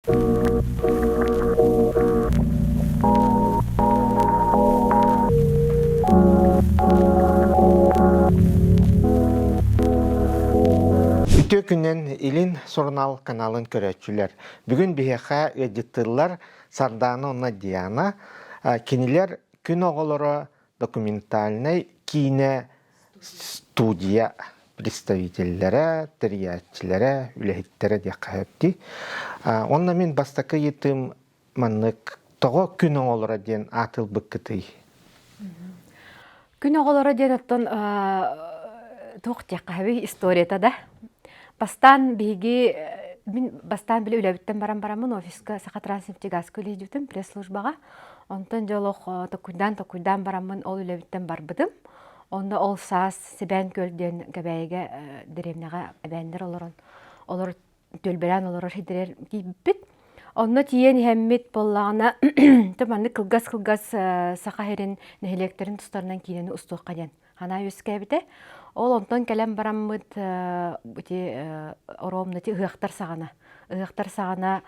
Үтүө күнүн Илин сурунаал каналын көрөөччүлэр. Бүгүн биһиэхэ ыалдьыттыыллар Сардаана уонна Диана. Кинилэр күн оҕолоро документальнай киинэ студия представителлэрэ, тэрийээччилэрэ, үлэһиттэрэ диэххэ сөп дии. Онно мин бастакы ыйытыым маннык тоҕо күн оҕолоро диэн аат ылбыккытый? Күн оҕолоро диэн оттон туох диэххэ сөбүй историята да. Бастаан биһиги мин бастаан били үлэбиттэн баран бараммын офиска Сахатранснефтегазка үлэлиибитим пресс-службаҕа. Онтон дьэ олох токуйдаан-токуйдаан бараммын ол үлэбиттэн барбытым. Онно ол саас Сэбээн Күөл диэн Кэбээйигэ дэриэбинэҕэ эбээннэр олорон олор түөлбэлээн олорор сирдэригэр тиийбиппит. Онно тиийэн иһэммит буоллаҕына то маннык кылгас-кылгас Саха сирин нэһилиэктэрин тустарынан киинэни устуохха диэн санаа үөскээбитэ. Ол онтон кэлэн бараммыт ити оруобуна ити ыһыахтар саҕана ыһыахтар саҕана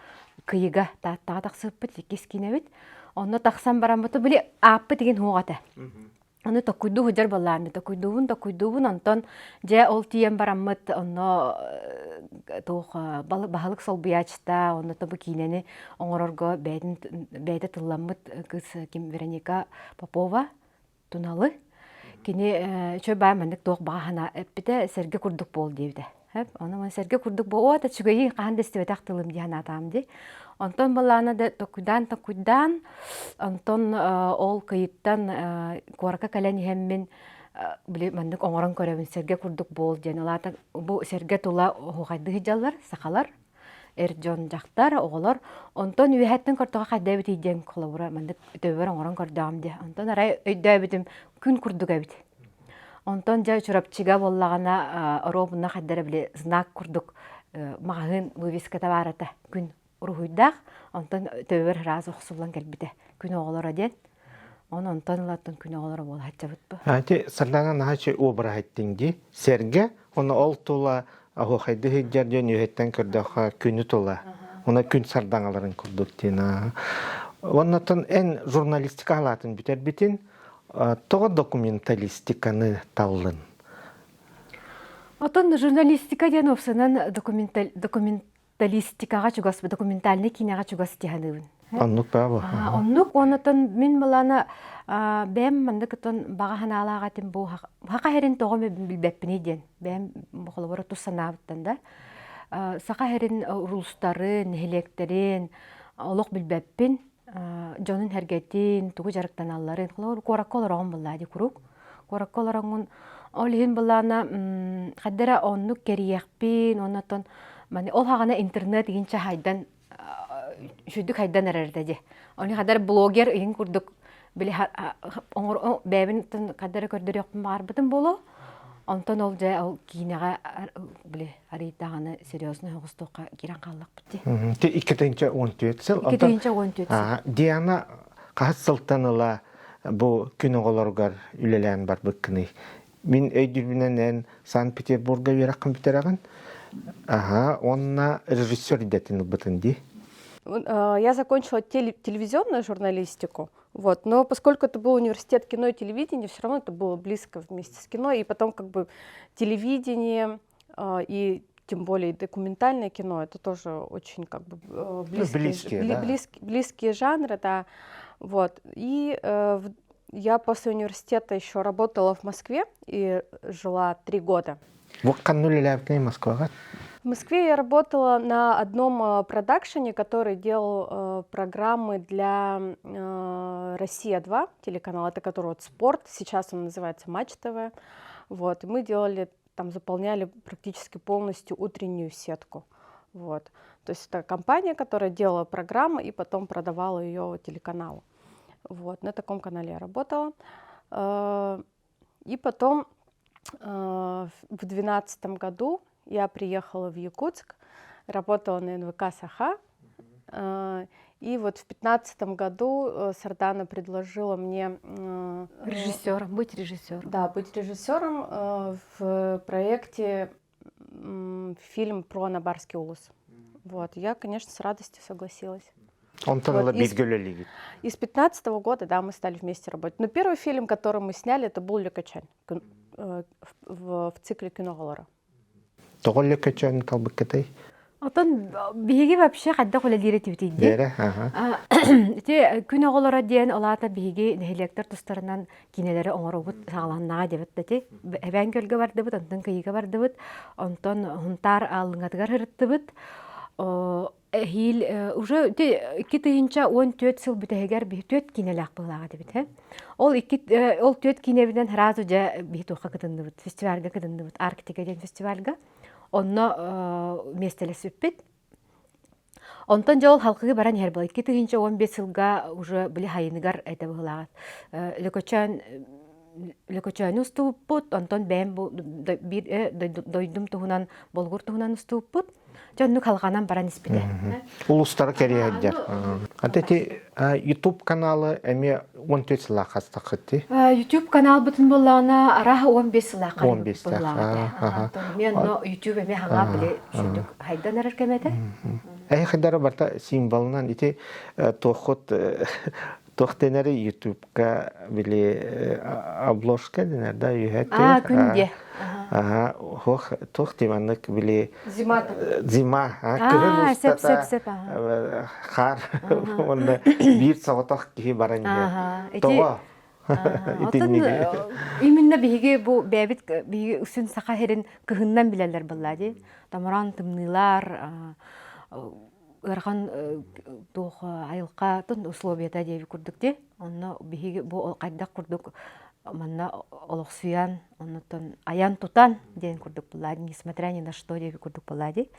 Кыйыга Тааттаҕа тахсыбыппыт иккис киинэбит. Онно тахсан бараммыт били ааппыт игин суох этэ. Аны токуйдуу сылдьар буоллаҕым токуйдуубун токуйдуубун онтон дьэ ол тиийэн бараммыт онно туох баһылык солбуйааччыта онно бу киинэни оҥорорго бэйэтин бэйэтэ тылламмыт кыыс ким Вероника Попова Туналы кини үчүгэй баай маннык туох баҕа санаа эппитэ сэргэ курдук буол диэбитэ Ону сэргэ курдук бу оо үчүгэйи хаһан да истибэтэх тылым дии санаатаҕым дии. Онтон былаана да токуйдаан-токуйдаан, онтон ол кыйыттан куоракка кэлэн иһэммин били маннык оҥорон көрөбүн сэргэ курдук буол диэн. Ол аата бу сэргэ тула оһуохайдыы сылдьаллар сахалар, эр дьон, дьахтар, оҕолор. Онтон үөһэттэн көрдөҕө хайда эбитий диэн холобура маннык төбөбөр оҥорон көрдөҕүм дии. Онтон арай өйдөөбүтүм күн курдук эбит. Онтон дьэ Чурапчыга буоллаҕына оруобуна хайда эрэ били знак курдук маҕаһыын вывеската баар этэ күн уруһуйдаах. Онтон төбөбөр ыраас охсуллан кэлбитэ күн оҕолоро диэн. Онон онтон ылаттан күн оҕолоро буола сылдьабыт бу. Ити Сардаана наһаа үчүгэй образ эттиҥ дии. Сэргэ, уонна ол тула оһуохайды сылдьар дьон үөһэттэн көрдөххө күнү тула. Уонна күн сардаҥаларын курдук диэн. Уоннатан эн журналистика халаатын бүтэрбитин, Тоҕо документалистиканы таллын? Отон журналистика диэн уопсанан документалистикаҕа чугас, документальнай киинэҕэ чугас дии саныыбын. Оннук баа Оннук онотон мин былаана бэйэм маннык отон баҕа санаалаах этим бу саха сирин тоҕо билбэппиний диэн бэйэм холобура тус санаабыттан да саха сирин улуустарын, нэһилиэктэрин олох билбэппин дьонун сэргэтин, тугу дьарыктаналларын. Холобур, куоракка олороҕун буоллаа дии куруук. Куоракка олороҥҥун ол иһин былаана хайда эрэ оннук кэрийиэхпин, оннотон маны ол хаҕана интернет игинчэ хайдан үчүгдүк хайдан эрэр этэ дии. Ону хайда эрэ блогер игин курдук били бэйэбин хайда эрэ көрдөрүөхпүн баҕарбытым буолуо. Онтон ол дьэ ол киинэҕэ били арыйдаҕына серьезно оҕустуохха киирэн хааллахпыт дии. Ти 2014 сыл. 2014 сыл. Диана хаһыс сылтан ыла бу күн оҕолоругар үлэлээн барбыккыный? Мин өйдүүрбүнэн эн Санкт-Петербурга үөрэххин бүтэрэҕин. Аха, уонна режиссер идэтин ылбытын дии. Я закончила телевизионную журналистику. Вот. Но поскольку это был университет кино и телевидения, все равно это было близко вместе с кино. И потом как бы телевидение и тем более документальное кино, это тоже очень как бы близкие, близкие, да. близкие жанры, да. Вот. И я после университета еще работала в Москве и жила 3 года. Москваҕа? В Москве я работала на одном продакшене, который делал программы для «Россия-2» телеканал, это который вот спорт, сейчас он называется «Матч ТВ». Вот, и мы делали, там заполняли практически полностью утреннюю сетку. Вот. То есть это компания, которая делала программы и потом продавала ее телеканалу. Вот, на таком канале я работала. И потом в 2012 году я приехала в Якутск, работала на НВК «Саха». И вот в 2015 году Сардана предложила мне... Режиссером, быть режиссером. Да, быть режиссером в проекте фильм про Анабарский улус. Вот, я, конечно, с радостью согласилась. Онтон Вот, ыла из, бииргэ үлэлиигит. из 15 года, да, мы стали вместе работать. Но первый фильм, который мы сняли, это был Лекачан в, в, в цикле Киноголора. Тоҕо Лекачан талбыккытай? Отон биһиги вообще хайдах үлэлиир этибитий дии? Бэрэ, аха. Ити күн оҕолоро диэн олаата биһиги нэһилиэктэр тустарынан киинэлэри оҥоробут саҕаланнаҕа диэбит ити. Эбээн көлгө бардыбыт, онтон Кыйыга бардыбыт, онтон Хунтаар Аллыҥатыгар сырыттыбыт. Эһиил уже ити 2014 сыл бүтэһигэр биһи түөрт киинэлээх быһыылаах этибит һэ. Ол икки ол түөрт киинэбинэн сразу дьэ биһи туохха кытынныбыт, фестивальга кытынныбыт, Арктика диэн фестивальга. Онно миэстэлэспиппит. Онтон дьэ ол халкыгы баран иһэр буолла. 2015 сылга уже били хайыныгар этэ быһыылааҕа. Лөкөчөөн Лөкөчөөнү устубуппут, онтон бэйэм бу биир дойдум туһунан, Болгур туһунан устубуппут. Дьэ оннук халҕанан баран испитэ. Улустары кэриэһэрдэр. Ата ити YouTube каналы эмиэ 14 сылаах хастаххыт YouTube каналбытын буоллаҕына арааһа 15 сылаах 15 Мен но YouTube эмиэ хаҥаа били сүрдүк хайдан эрэр кэм этэ. Эһи хайдара барта символынан ити туоххут Туох дэнэри ютубка били обложка дэнэр да үһэ Аа, күн диэ. Аха, хуох туох диманнык били Зима. Зима, кыһын устата сөп, сөп, хаар уонна биир соҕотох киһи баран иһэр. Тоҕо? Итинниги. Именно биһиги бу бэйэбит биһиги үсүн саха сирин кыһыннан билэллэр буолла дии. Томороон тымныылар ыарахан туох айылҕатын условията диэби курдук дии. Онно биһиги бу хайдах курдук манна олохсуйан, оннуттан айан-тутан диэн курдук буолла несмотря ни на что диэби курдук буолла дии.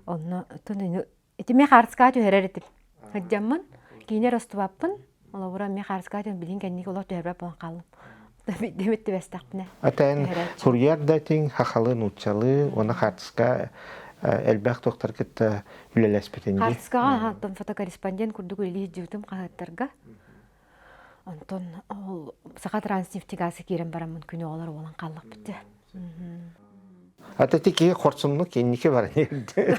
Онно ити мин хаарыскаҕа түһэрэр этим. Сылдьаммын киинэ Ростоваппын Холобура, мин хаарыскаҕа түһэн билин кэнники олох түһэрбэт буолан хааллым. Дэмит түбэстэхпинэ. Атэн курьер да этиҥ, хахалы, нууччалыы, уонна хаартыска элбэх туохтар кытта үлэлэспитин дии. Хаартыскаҕа онтон фотокорреспондент курдук үлэлии сылдьыбытым хаһыаттарга. Онтон ол Саха транснефтегазы киирэн бараммын күн оҕолор буолан хааллахпыт дии. Ата ити киһи хорсуннук инники баран иһэрдэ.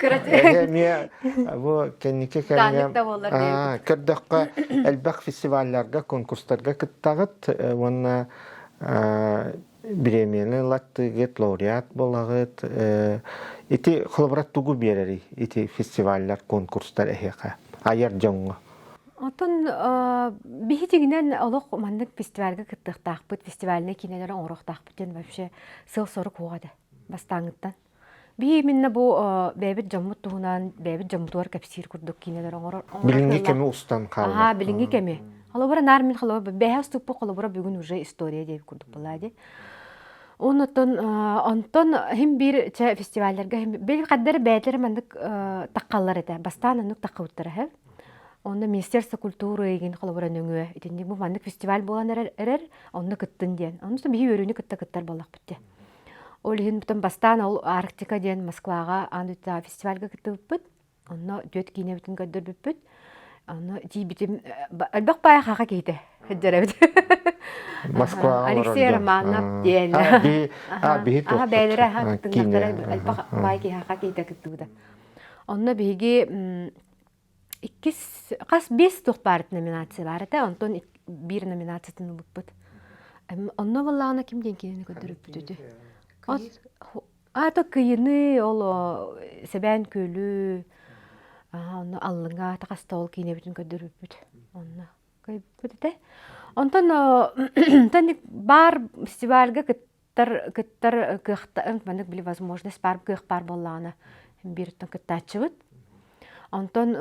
Эмиэ бу кэнники кэмҥэ көрдөххө элбэх фестивалларга, конкурстарга кыттаҕыт уонна бириэмийэни ылаттыгыт, лауреат буолаҕыт. Ити холобура тугу биэрэрий ити фестиваллар, конкурстар эһиэхэ айар дьоҥҥо? Оттон биһи дьиҥинэн олох маннык фестивальга кыттыахтаахпыт, фестивальнай киинэлэри оҥоруохтаахпыт диэн вообще сыал-сорук суох этэ бастааҥҥыттан. Биһи именно бу бэйэбит дьоммут туһунан, бэйэбит дьоммутугар кэпсиир курдук киинэлэри оҥорор Билиҥҥи кэми устан хаалла. Аhaa, билиҥҥи кэми. Холобура, наар мин холобура, бэһэ уступпут холобура бүгүн уже история диэбит курдук буолла дии. Онтон онтон иһин биир чэ фестивалларга иһин били хаддар бэйэлэрэ маннык таххаллар этэ. Бастаан оннук таххыбыттара үһү. Онно Министерство культуры игин холобура нөҥүө итинник бу маннык фестиваль буолан эрэр, эрэр онно кыттын диэн. Онно биһи үөрүүнү кытта кыттар буоллахпыт дии. Ол иһин бүтэн бастаан ол Арктика диэн Москваҕа аан дойдутааҕы фестивальга кыттыбыппыт. Онно түөрт киинэбитин көрдөрбүппүт. Онно тиийбитим элбэх баайа хаха киһитэ сылдьар эбит. Москваҕа Алексей Романов диэн. Биһи Аха бэйэлэрэ аха кыттыннахтара элбэх баай киһи хаха киһитэ кыттыбыта. Онно биһиги иккис хас биэс туох баар номинация баар этэ онтон биир номинациятын ылбыппыт онно буоллаҕына ким диэн кинини көрдөрүппүт үтү аата кыйыны ол сэбээн күөлү онно аллыҥа тахаста ол киинэбитин көрдөрүппүт онно кыйбыт этэ онтон баар фестивальга кыттар кыттар кыахта маннык били возможность баар кыах баар буоллаҕына биир кыттааччыбыт онтон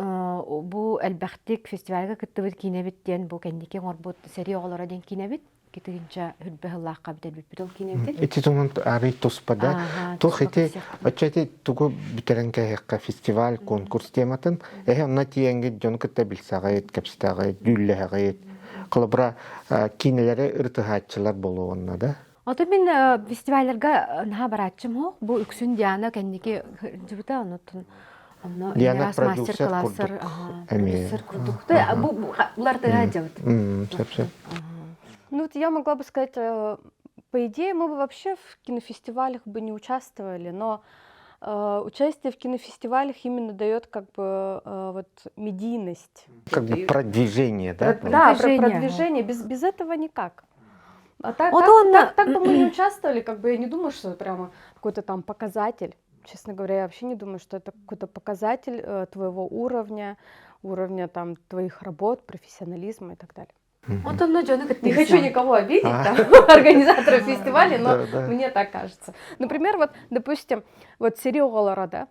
бу элбэхтик фестивальга кыттыбыт киинэбит диэн бу кэнники оҥорбут сэрии оҕолоро диэн киинэбит китигинча хүрбэ сыллаахха бүтэрбиппит ол киинэбитин ити туһунан арый туспа да туох ити оччо ити тугу бүтэрэн кэһиэххэ фестиваль конкурс тематын эһи онно тиийэҥҥит дьону кытта билсэҕит кэпсэтэҕит дьүүллэһэҕит холобура киинэлэри ырытыһааччылар буолуо да Ото мин фестивалларга наһаа барааччым суох. Бу үксүн Диана кэнники сылдьыбыта, оннуттан онно Диана раз мастер-класстар, продюсер курдук. Бу улартыга сылдьабыт. Сөп-сөп. Ну вот я могла бы сказать, по идее, мы бы вообще в кинофестивалях бы не участвовали, но. э, участие в кинофестивалях именно дает как бы э, вот медийность. Как бы продвижение, да? Да, Продвижение. продвижение. Без, без этого никак. А так, Вот так, он, так, так бы мы не участвовали, как бы я не думаю, что это прямо какой-то там показатель. Честно говоря, я вообще не думаю, что это какой-то показатель э, твоего уровня, уровня там твоих работ, профессионализма и так далее. Вот он дьону кытта Не хочу никого обидеть, А. там, организаторов фестиваля, но Да, да. мне так кажется. Например, вот, допустим, вот Серега Лорода,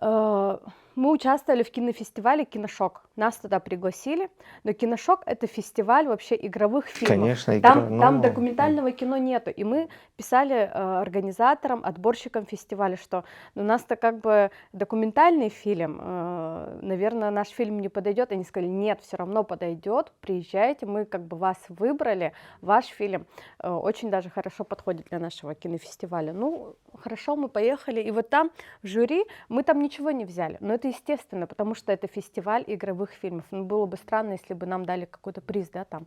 э, мы участвовали в кинофестивале «Киношок». Нас туда пригласили, но «Киношок» — это фестиваль вообще игровых фильмов. Конечно, игра, Там, там ну, документального кино нету. И мы писали э, организаторам, отборщикам фестиваля, что у нас-то как бы документальный фильм, э, наверное, наш фильм не подойдет. Они сказали, нет, все равно подойдет, приезжайте, мы как бы вас выбрали, ваш фильм э, очень даже хорошо подходит для нашего кинофестиваля. Ну, хорошо, мы поехали, и вот там в жюри мы там ничего не взяли, но это естественно, потому что это фестиваль игровых фильмов. Ну, было бы странно, если бы нам дали какой-то приз, да, там,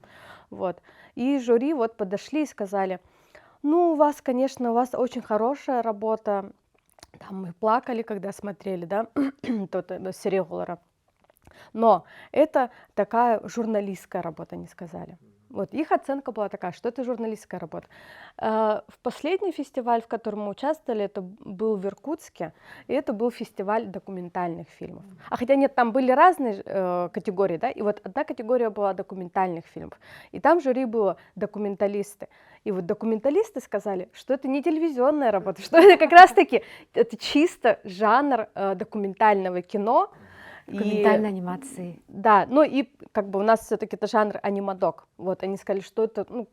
вот. И жюри вот подошли и сказали, ну, у вас, конечно, у вас очень хорошая работа, там мы плакали, когда смотрели, да, тот э, Сереголора. Но это такая журналистская работа, они сказали. Вот их оценка была такая, что это журналистская работа. Э, В последний фестиваль, в котором мы участвовали, это был в Иркутске, и это был фестиваль документальных фильмов. А хотя нет, там были разные э, категории, да, и вот одна категория была документальных фильмов, и там жюри было документалисты. И вот документалисты сказали, что это не телевизионная работа, что это как раз-таки это чисто жанр э, документального кино. И- Документальной анимации. да, ну и как бы у нас все-таки это жанр анимадок. Вот они сказали, что это, ну,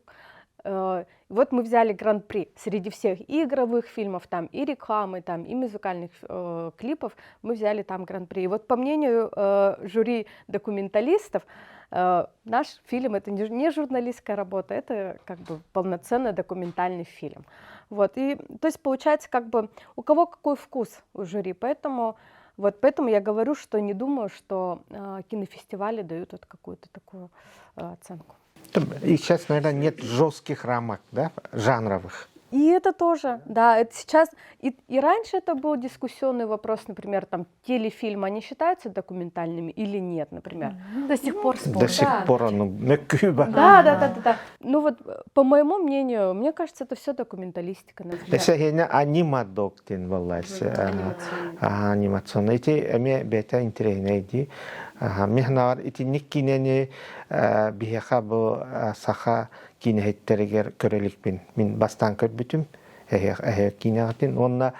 э, вот мы взяли гран-при среди всех и игровых фильмов, там и рекламы, там и музыкальных э, клипов, мы взяли там гран-при. И вот по мнению э, жюри документалистов, э, наш фильм это не, не журналистская работа, это как бы полноценный документальный фильм. Вот, и то есть получается как бы у кого какой вкус у жюри, поэтому вот поэтому я говорю, что не думаю, что э, кинофестивали дают вот какую-то такую э, оценку. И сейчас, наверное, нет жестких рамок, да, жанровых. И это тоже, да, это сейчас, и, и раньше это был дискуссионный вопрос, например, там телефильмы, они считаются документальными или нет, например. До сих пор спор. До сих Да. пор оно мөккүөр. Да, да, да, да, да. Ну вот, э, по моему мнению, мне кажется, это все документалистика, например. Эсэһиэнэ анимадок диэн буоллаас анимационный ити эмиэ бэйэтэ интэриэһинэй дии мин санаабар итинник киинэни биһиэхэ бу саха киинэһиттэригэр көрө иликпин мин бастаан көрбүтүм эһэ киинэҕитин уонна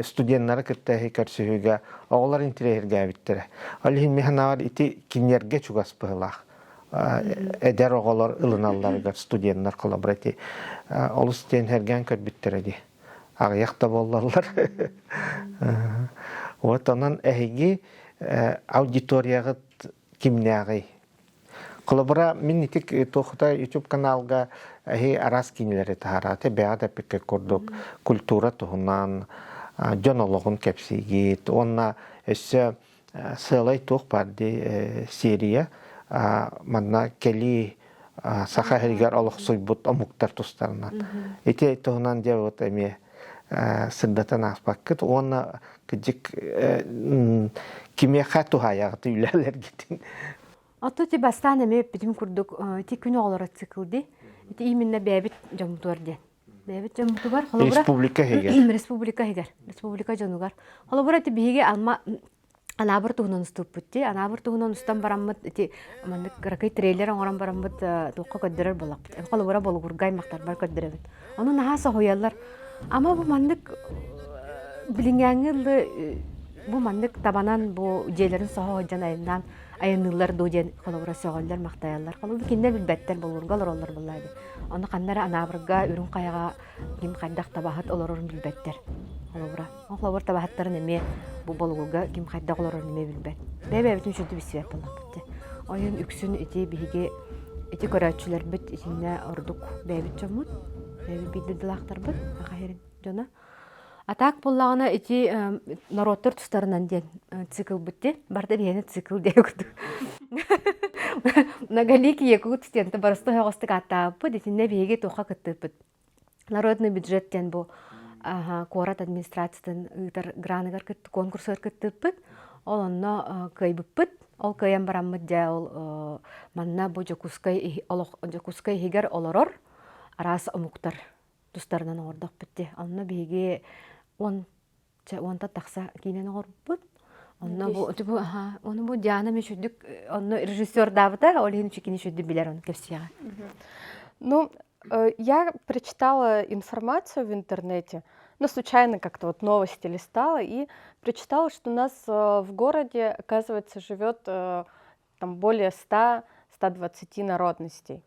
студеннары кытта эһи көрсүһүүгэ оҕолор интэриэһиргээбиттэрэ ол иһин мин санаабар ити кинилэргэ чугас быһыылаах эдэр оҕолор ылыналларыгар студеннар холобура ити олус диэн сэргээн көрбүттэрэ дии аҕыйах да буоллаллар вот онон эһиги аудиторияҕыт кимнээҕий холобура мин ити туохута YouTube каналга эһи араас киинэлэри таһарааты бэйэҕит эппиккэ курдук культура туһунан дьон олоҕун кэпсиигит уонна өссө сыалай туох баар дии серия манна кэлии саха иһигэр олохсуйбут омуктар тустарынан ити туһунан дьэ вот эмиэ сырдатан ааспаккыт уонна кыдьык кимиэхэ туһаайаҕыт үлэлэргитин Ото ти бастаан эмиэ эппитим курдук ити күн оҕолоро цикл ди ити именно бэйэбит дьоммутугар диэн бэйэбит дьоммутугар холобура республика иһигэр республика иһигэр республика дьонугар холобура ити биһиги алма Анаабыр туһунан уступпут дии. Анаабыр туһунан устан бараммыт ити маннык кыракый трейлер оҥорон бараммыт туохха көрдөрөр буоллахпыт. Холобура Болугурга аймахтарбар көрдөрөбүт. Ону наһаа соһуйаллар. Ама бу маннык билиҥҥээҥҥи ыллы бу маннык табанан бу дьиэлэрин соһо сылдьан айаннаан айанныыллар дуу диэн холобура сөҕөллөр, махтайаллар. Холобур кинилэр билбэттэр Болугурга олороллор буоллаа дии. Ону ханна эрэ Анаабырга, Үрүҥ Хайаҕа ким хайдах табаһыт олорорун билбэттэр. Холобура. Холобур табаһыттарын эмиэ бу Болугурга ким хайдах олорорун эмиэ билбэт. Бэйэ-бэйэбитин үчүгэй билсибэт буоллахпыт дии. Ойон үксүн ити биһиги ити көрөөччүлэрбит итиннэ ордук бэйэбит дьоммут, бэйэбит биир дойдулаахтарбыт, саха сирин дьоно. А так буоллаҕына ити норуоттар тустарынан диэн циклбыт дии. Барыта биһиэнэ цикл диэн курдук. Многоликий якут диэн барыста оһоҕостук ааттаабыппыт. Итиннэ биһиги туохха кыттыыппыт. Народный бюджет диэн бу. Куорат администрациятын ыытар граныгар конкурсугар кыттыыппыт. Ол онно кыайбыппыт. Ол кыайан бараммыт дьэ ол манна бу Дьокуускай олох Дьокуускай иһигэр олорор араас омуктар тустарынан оҥордохпут дии. Онно биһиги он уонтан тахса киинэн оҥорбуппут. Онно бу бу ону бу Диана мүчүрдүк онно режиссердаабыта, ол иһин кини үчүрдүк билэр ону кэпсиэҕэ. Ну, я прочитала информацию в интернете, ну, случайно как-то вот новости листала и прочитала, что у нас в городе, оказывается, живет там более 100-120 народностей.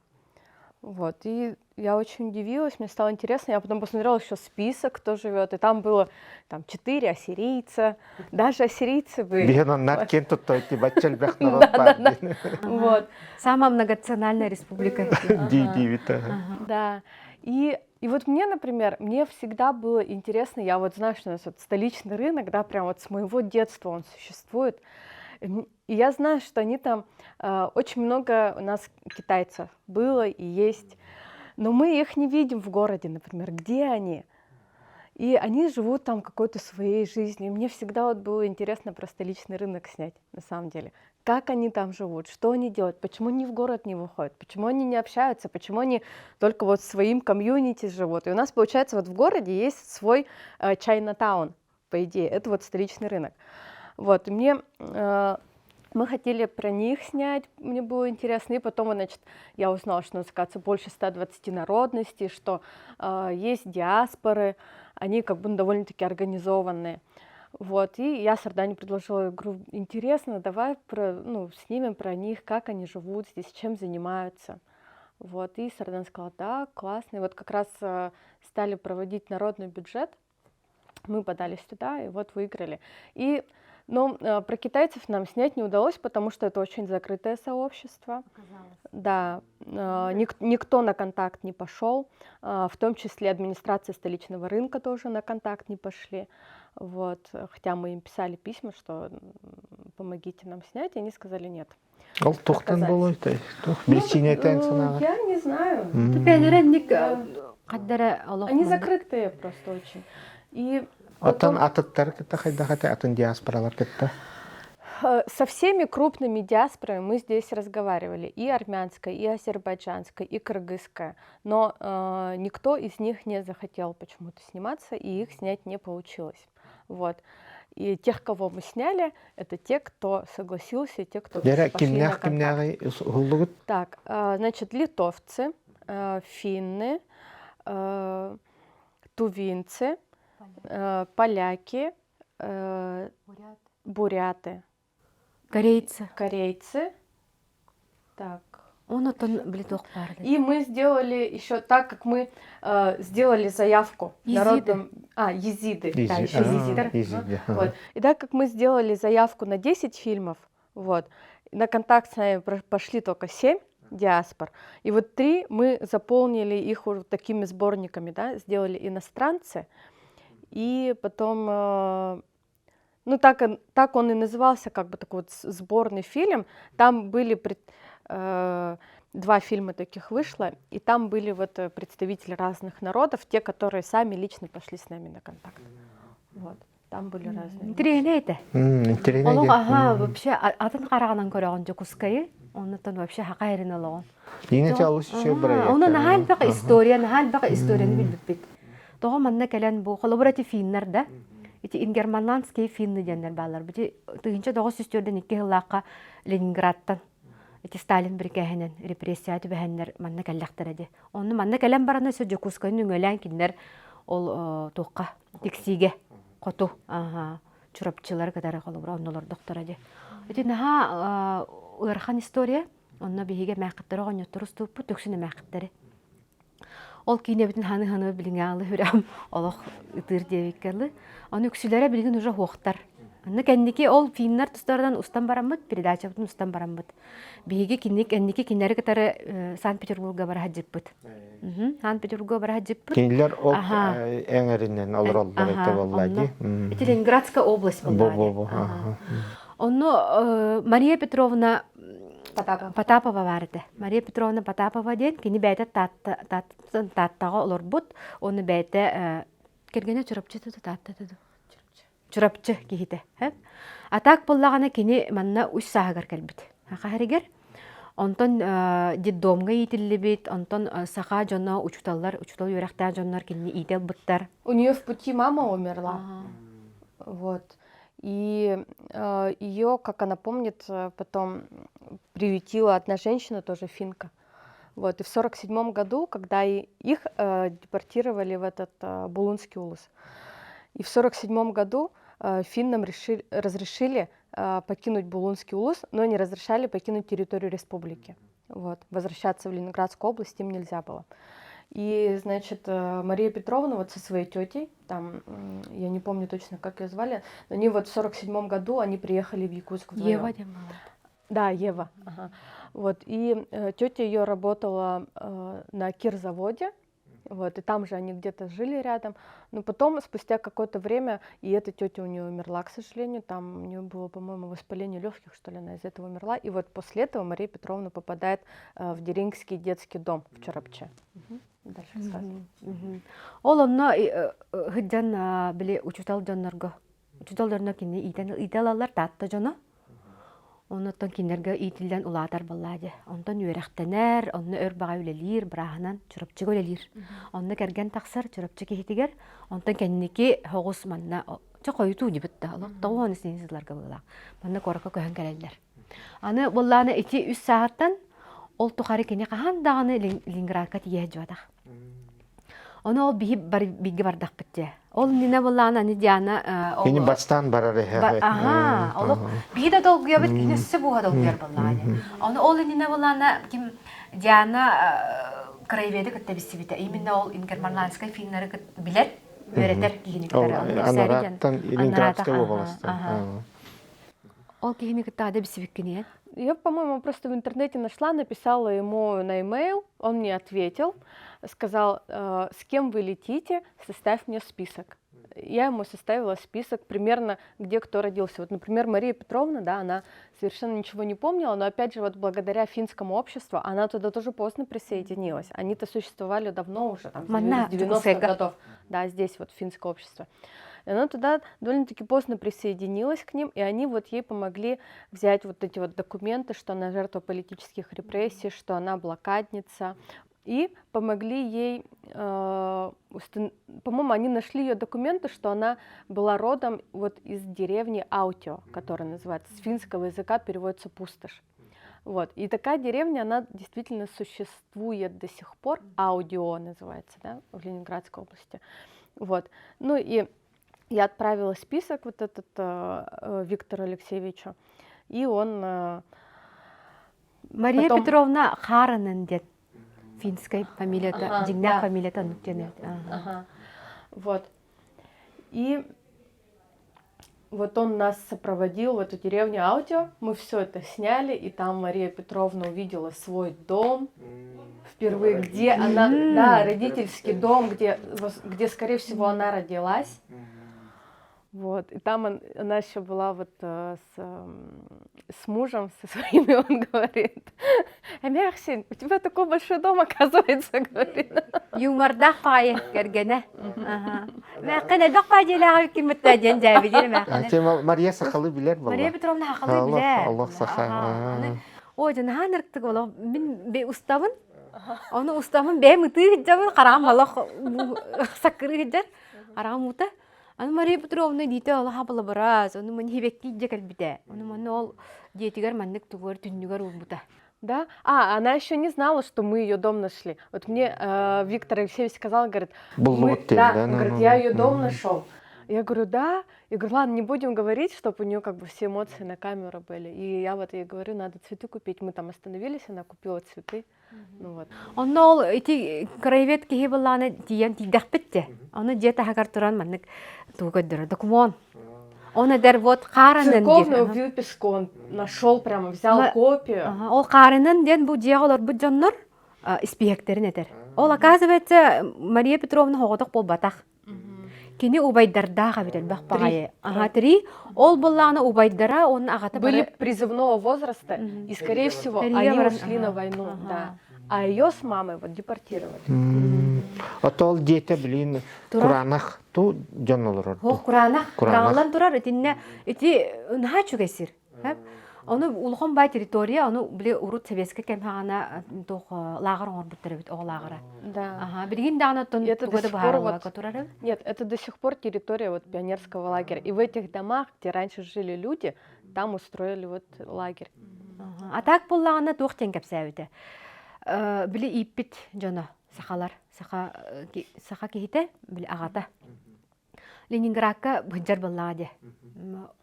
Вот, и я очень удивилась, мне стало интересно, я потом посмотрела еще список, кто живет, и там было там четыре ассирийца, даже ассирийцы были. Да, да, да. Вот. Самая многонациональная республика. Да. И и вот мне, например, мне всегда было интересно, я вот знаю, что у нас вот столичный рынок, да, прям вот с моего детства он существует, и я знаю, что они там, очень много у нас китайцев было и есть, но мы их не видим в городе, например, где они? И они живут там какой-то своей жизнью. И мне всегда вот было интересно про столичный рынок снять, на самом деле. Как они там живут, что они делают, почему они в город не выходят, почему они не общаются, почему они только вот в своим комьюнити живут. И у нас, получается, вот в городе есть свой Чайнатаун, по идее, это вот столичный рынок. Вот, и мне мы хотели про них снять, мне было интересно, и потом, значит, я узнала, что у нас, оказывается, больше 120 народностей, что есть диаспоры, они как бы ну, довольно-таки организованные. Вот, и я Сардане предложила, я говорю, интересно, давай про, ну, снимем про них, как они живут здесь, чем занимаются. Вот, и Сардан сказала, да, классно. И вот как раз стали проводить народный бюджет, мы подались туда, и вот выиграли. И но про китайцев нам снять не удалось, потому что это очень закрытое сообщество. Оказалось. Да, никто на контакт не пошел, в том числе администрация столичного рынка тоже на контакт не пошли. Вот, хотя мы им писали письма, что помогите нам снять, и они сказали нет. Ол туохтан буолуой Биричиинэтин санааҕа? Я не знаю. Они закрытые просто очень. И Оттон атыттар кытта хайдах этэ атын диаспоралар кытта? Со всеми крупными диаспорами мы здесь разговаривали, и армянская, и азербайджанская, и кыргызская, но э, никто из них не захотел почему-то сниматься, и их снять не получилось. Вот. И тех, кого мы сняли, это те, кто согласился, и те, кто пошли на контакт. Так, значит, литовцы, финны, тувинцы, поляки, буряты. Корейцы. Корейцы. Так. Он отон блиток И мы сделали еще так, как мы сделали заявку Езиды. народным... А, езиды. Да, еще езиды. Езиды. Вот. И так как мы сделали заявку на 10 фильмов, вот, на контакт с нами пошли только 7 диаспор. И вот три мы заполнили их уже такими сборниками, да, сделали иностранцы. И потом, ну так, так он и назывался, как бы такой вот сборный фильм. Там были два фильма таких вышло, и там были вот представители разных народов, те, которые сами лично пошли с нами на контакт. Вот. Там были разные. Интэриэһинэй этэ. Интэриэһинэй Олох аха вообще атын хараҕынан көрөҕүн Дьокуускайы, оннуттан вообще хака эрин олоҕун. Иҥэ чалыс үчүгэй бырайыак. Онно наһаа элбэх история, наһаа элбэх историяны билбиппит. Тоҕо манна кэлэн бу холобура ити финнар да ити ингерманландские финны диэннэр бааллар. Бити 1942 сыллаахха Ленинградтан ити Сталин бирикээһинэн репрессия түбэһэннэр манна кэллэхтэрэ ди. Онно манна кэлэн баран өссө Дьокуускайын үҥөлээн кинилэр ол туохха Тиксиигэ хоту Чурапчылары кытары холобура оннолордохторо ди. Ити наһаа ыарахан история. Онно биһиги эмээххиттэр оҕонньоттору устууппут, үксүн эмээххиттэри. Ол киинэбитин ханы-ханы билиҥҥэ хүрам олох ытыыр диэбиккэ Ону үксүлэрэ билигин уже суохтар. Онно кэнники ол финнар тустарынан устан бараммыт, передачабытын устан бараммыт. Биһиги кинник энники кинилэри кытары Санкт-Петербурга бара сылдьыппыт. Санкт-Петербурга бара сылдьыппыт. Кинилэр ол эҥэринэн олороллор этэ буолла дии. Ити Ленинградская область буолла. Бу-бу-бу. Онно Мария Петровна Потапова баар этэ. Мария Петровна Потапова диэн кини бэйэтэ Тааттаҕа олорбут, уонна бэйэтэ. Кэргэнэ Чурапчы тутаатта Чурапчы киһитэ. А так буоллаҕына кини манна үс сааһыгар кэлбит. Хаһаригэр. Онтон детдомҥа иитиллибит, онтон саха дьоно, учууталлар, учуутал үөрэхтээх дьоннор кинини иитэ ылбыттар. У нее в пути мама умерла. Вот. И ее, как она помнит, потом приютила одна женщина, тоже финка. Вот, и в 47 году, когда их э, депортировали в этот э, Булунский улус, и в 47 году э, финнам решили, разрешили э, покинуть Булунский улус, но не разрешали покинуть территорию республики. Вот, возвращаться в Ленинградскую область им нельзя было. И, значит, э, Мария Петровна вот со своей тетей, там, я не помню точно, как ее звали, но они вот в 47 году они приехали в Якутск вдвоем. Ева Да, Ева. Ага. Вот, и э, тетя ее работала э, на кирзаводе, вот, и там же они где-то жили рядом. Но потом, спустя какое-то время, и эта тетя у нее умерла, к сожалению, там у нее было, по-моему, воспаление легких, что ли, она из-за этого умерла. И вот после этого Мария Петровна попадает э, в Дерингский детский дом в Чурапче. Угу. Дальше рассказывай. Ол онно сылдьан били учуутал дьоннорго учуутал дьонно кини иитэн иитэ ылаллар Таатта дьоно Оннуттан кинилэргэ иитиллэн улаатар буоллаа дии. Онтон үөрэхтэнэр, онно өр баҕа үлэлиир, бырааһынан Чурапчыга үлэлиир. Онно кэргэн тахсар Чурапчы киһитигэр. Онтон кэнники соҕус манна чэ хойутуу дибит да, олох тоҕуон син сылларга быылаах. Манна куоракка көһөн кэлэллэр. Аны буоллаана ити үс сааһыттан ол тухары кини хаһан даҕаны Ленинградка тиийэ сылдьыбатах. Ону ол биһи бар, бииргэ бардахпыт дии. Ол иннинэ буоллаҕына аны Диана Кини бастаан барар эһэ. Аха, олох биһи да долгуйабыт, кини өссө буоһа долгуйар буоллаҕа дии. Ону ол иннинэ буоллаҕына ким Диана краеведы кытта билсибитэ. Именно ол ингерманландскай финнары билэр, үөрэтэр киһини кытары. Анараттан Ленинградскай уобаластан. Ол киһини кытта ада билсибиккин Я, по-моему, просто в интернете нашла, написала ему на e-mail, он мне ответил, сказал, э, с кем вы летите, составь мне список. Я ему составила список примерно, где кто родился. Вот, например, Мария Петровна, да, она совершенно ничего не помнила, но опять же, вот благодаря финскому обществу она туда тоже поздно присоединилась. Они-то существовали давно уже, там, с 90-х годов. Да, здесь вот финское общество. И она туда довольно-таки поздно присоединилась к ним, и они вот ей помогли взять вот эти вот документы, что она жертва политических репрессий, что она блокадница, и помогли ей, э, по-моему, они нашли ее документы, что она была родом вот из деревни Аутио, которая называется, с финского языка переводится пустошь. Вот. И такая деревня, она действительно существует до сих пор, Аудио называется, да, в Ленинградской области. Вот. Ну и я отправила список вот этот э, э Виктору Алексеевичу, и он... Э, Мария потом... Петровна Харанен диэн финскай фамилията, ага, дьиҥнээх да. фамилията оннук диэн. Ага. Вот. И вот он нас сопроводил в эту деревню Аудио, мы все это сняли, и там Мария Петровна увидела свой дом впервые, где она, да, родительский дом, где, где, скорее всего, она родилась. Вот, и там он, она еще была вот э, с, с мужем, со своими, он говорит, Эмээхсин, у тебя такой большой дом, оказывается, говорит. Юмордаах баҕайы кэргэнэ. Мээххин элбэх баадьылааҕы киммитта диэн дьээбилиир эмээххин. Мария сахалы билэр буолла. Мария Петровна сахалы билэр. Олох саха. Ой, наһаа ынырыктык олох мин устабын. Ону устабын бэйэм ытыы сылдьабын, хараҕым олох саккырыы сылдьар. Хараҕым уута. Аны Мария Петровна илиитэ олох абылабырас, ону маны хибэкки илдьэ кэлбитэ. Ону маны ол дьиэтигэр маннык тугугар түннүгэр уурбута. Да? А, она еще не знала, что мы ее дом нашли. Вот мне э, Виктор Алексеевич сказал, говорит, мы, да, да, он говорит, я ее дом нашел. Я говорю, да. Я говорю, ладно, не будем говорить, чтобы у нее как бы все эмоции на камеру были. И я вот ей говорю, надо цветы купить. Мы там остановились, она купила цветы. Ну вот. Онно ол ити краевед киһи былааны тиийэн тиийдэхпит те. Ону дьиэ таһыгар туран маннык тугу көрдөрөр докумуон. Он эдэр вот хааранын Церковную выписку он нашел прямо, взял копию. Ол хаарынан диэн бу дьиэҕэ олорбут дьоннор испииһэктэрин этэр. Ол оказывается Мария Петровна хоҕотох буолбатах. Кини убайдардаах эбит элбэх баҕайы. Ага, три. Ол буоллаҕына убайдара уонна аҕата Были призывного возраста, и, скорее всего, они ушли на войну. Да. А ее с мамой вот депортировали. Отол диэтэ билин кураанах ту дьон олорор. Ох, кураанах. Кураанах турар итиннэ ити наһаа үчүгэй сир. Ону улахан бай территория, ону били урут советскай кэм хаҕана туох лааҕыр оҥорбуттар эбит оҕо лааҕыра. Да. Ага, билигин даҕаны оттон туга да быһаарыллыбакка турар эбит. Нет, это до сих пор территория вот пионерского лагеря. И в этих домах, где раньше жили люди, там устроили вот лагерь. А так буоллаҕына туох диэн кэпсээбитэ. Били ииппит дьоно сахалар, саха саха киһитэ, били аҕата. Ленинградка сылдьар буоллаҕа дии.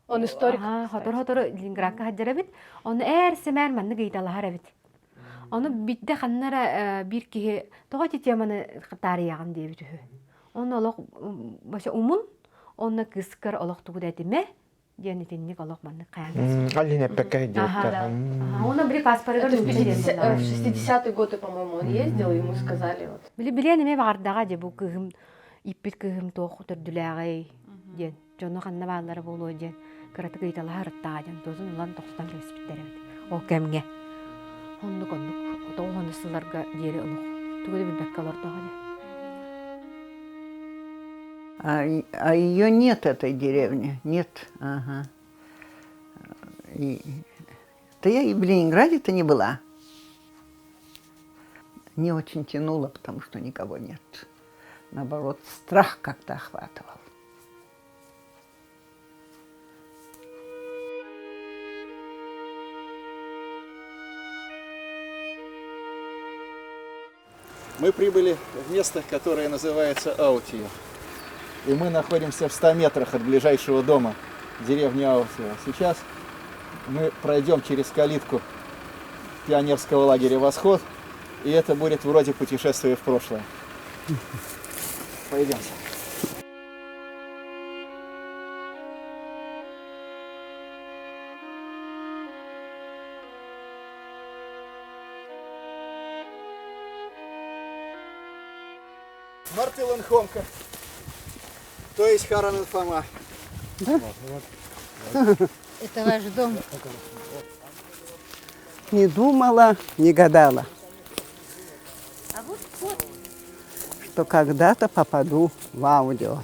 Он историк. Сотору-сотору Ленинградка сылдьар эбит. Ону ээр-сэмээр маннык ыйыталаһар эбит. Ону биирдэ ханна эрэ биир киһи тоҕо ити теманы таарыйаҕын диэбит үһү. Ону олох вообще умун, онно кыыскар олох тугу да этимэ диэн итинник олох маннык хайаан Алин эппэккэ диэбиттэр. Уонна били паспорыгар Это в 60-е годы, по-моему, он ездил, ему сказали вот. Били билиэн эмиэ баҕардаҕа дьэ бу кыыһым ииппит кыыһым туох төрдүлээҕий диэн дьоно ханна бааллара буолуо диэн кыратык ыйыталаһа ырыттаҕа диэн тозун ылан тохтотон кэбиспиттэр эбит ол кэмҥэ оннук оннук тоҕус сылларга диэри олох тугу да билбэккэ олордоҕо дии А, а ее нет, этой деревни, нет. Ага. И, да я и в Ленинграде-то не была. Не очень тянуло, потому что никого нет. Наоборот, страх как-то охватывал. Мы прибыли в место, которое называется Аутио. И мы находимся в 100 метрах от ближайшего дома деревни Аутио. Сейчас мы пройдем через калитку пионерского лагеря «Восход», и это будет вроде путешествия в прошлое. Пойдемте. Мартылан Хомка, то есть Харанан Фома. Да? Это ваш дом. Не думала, не гадала, А вот вот. что когда-то попаду в аудио.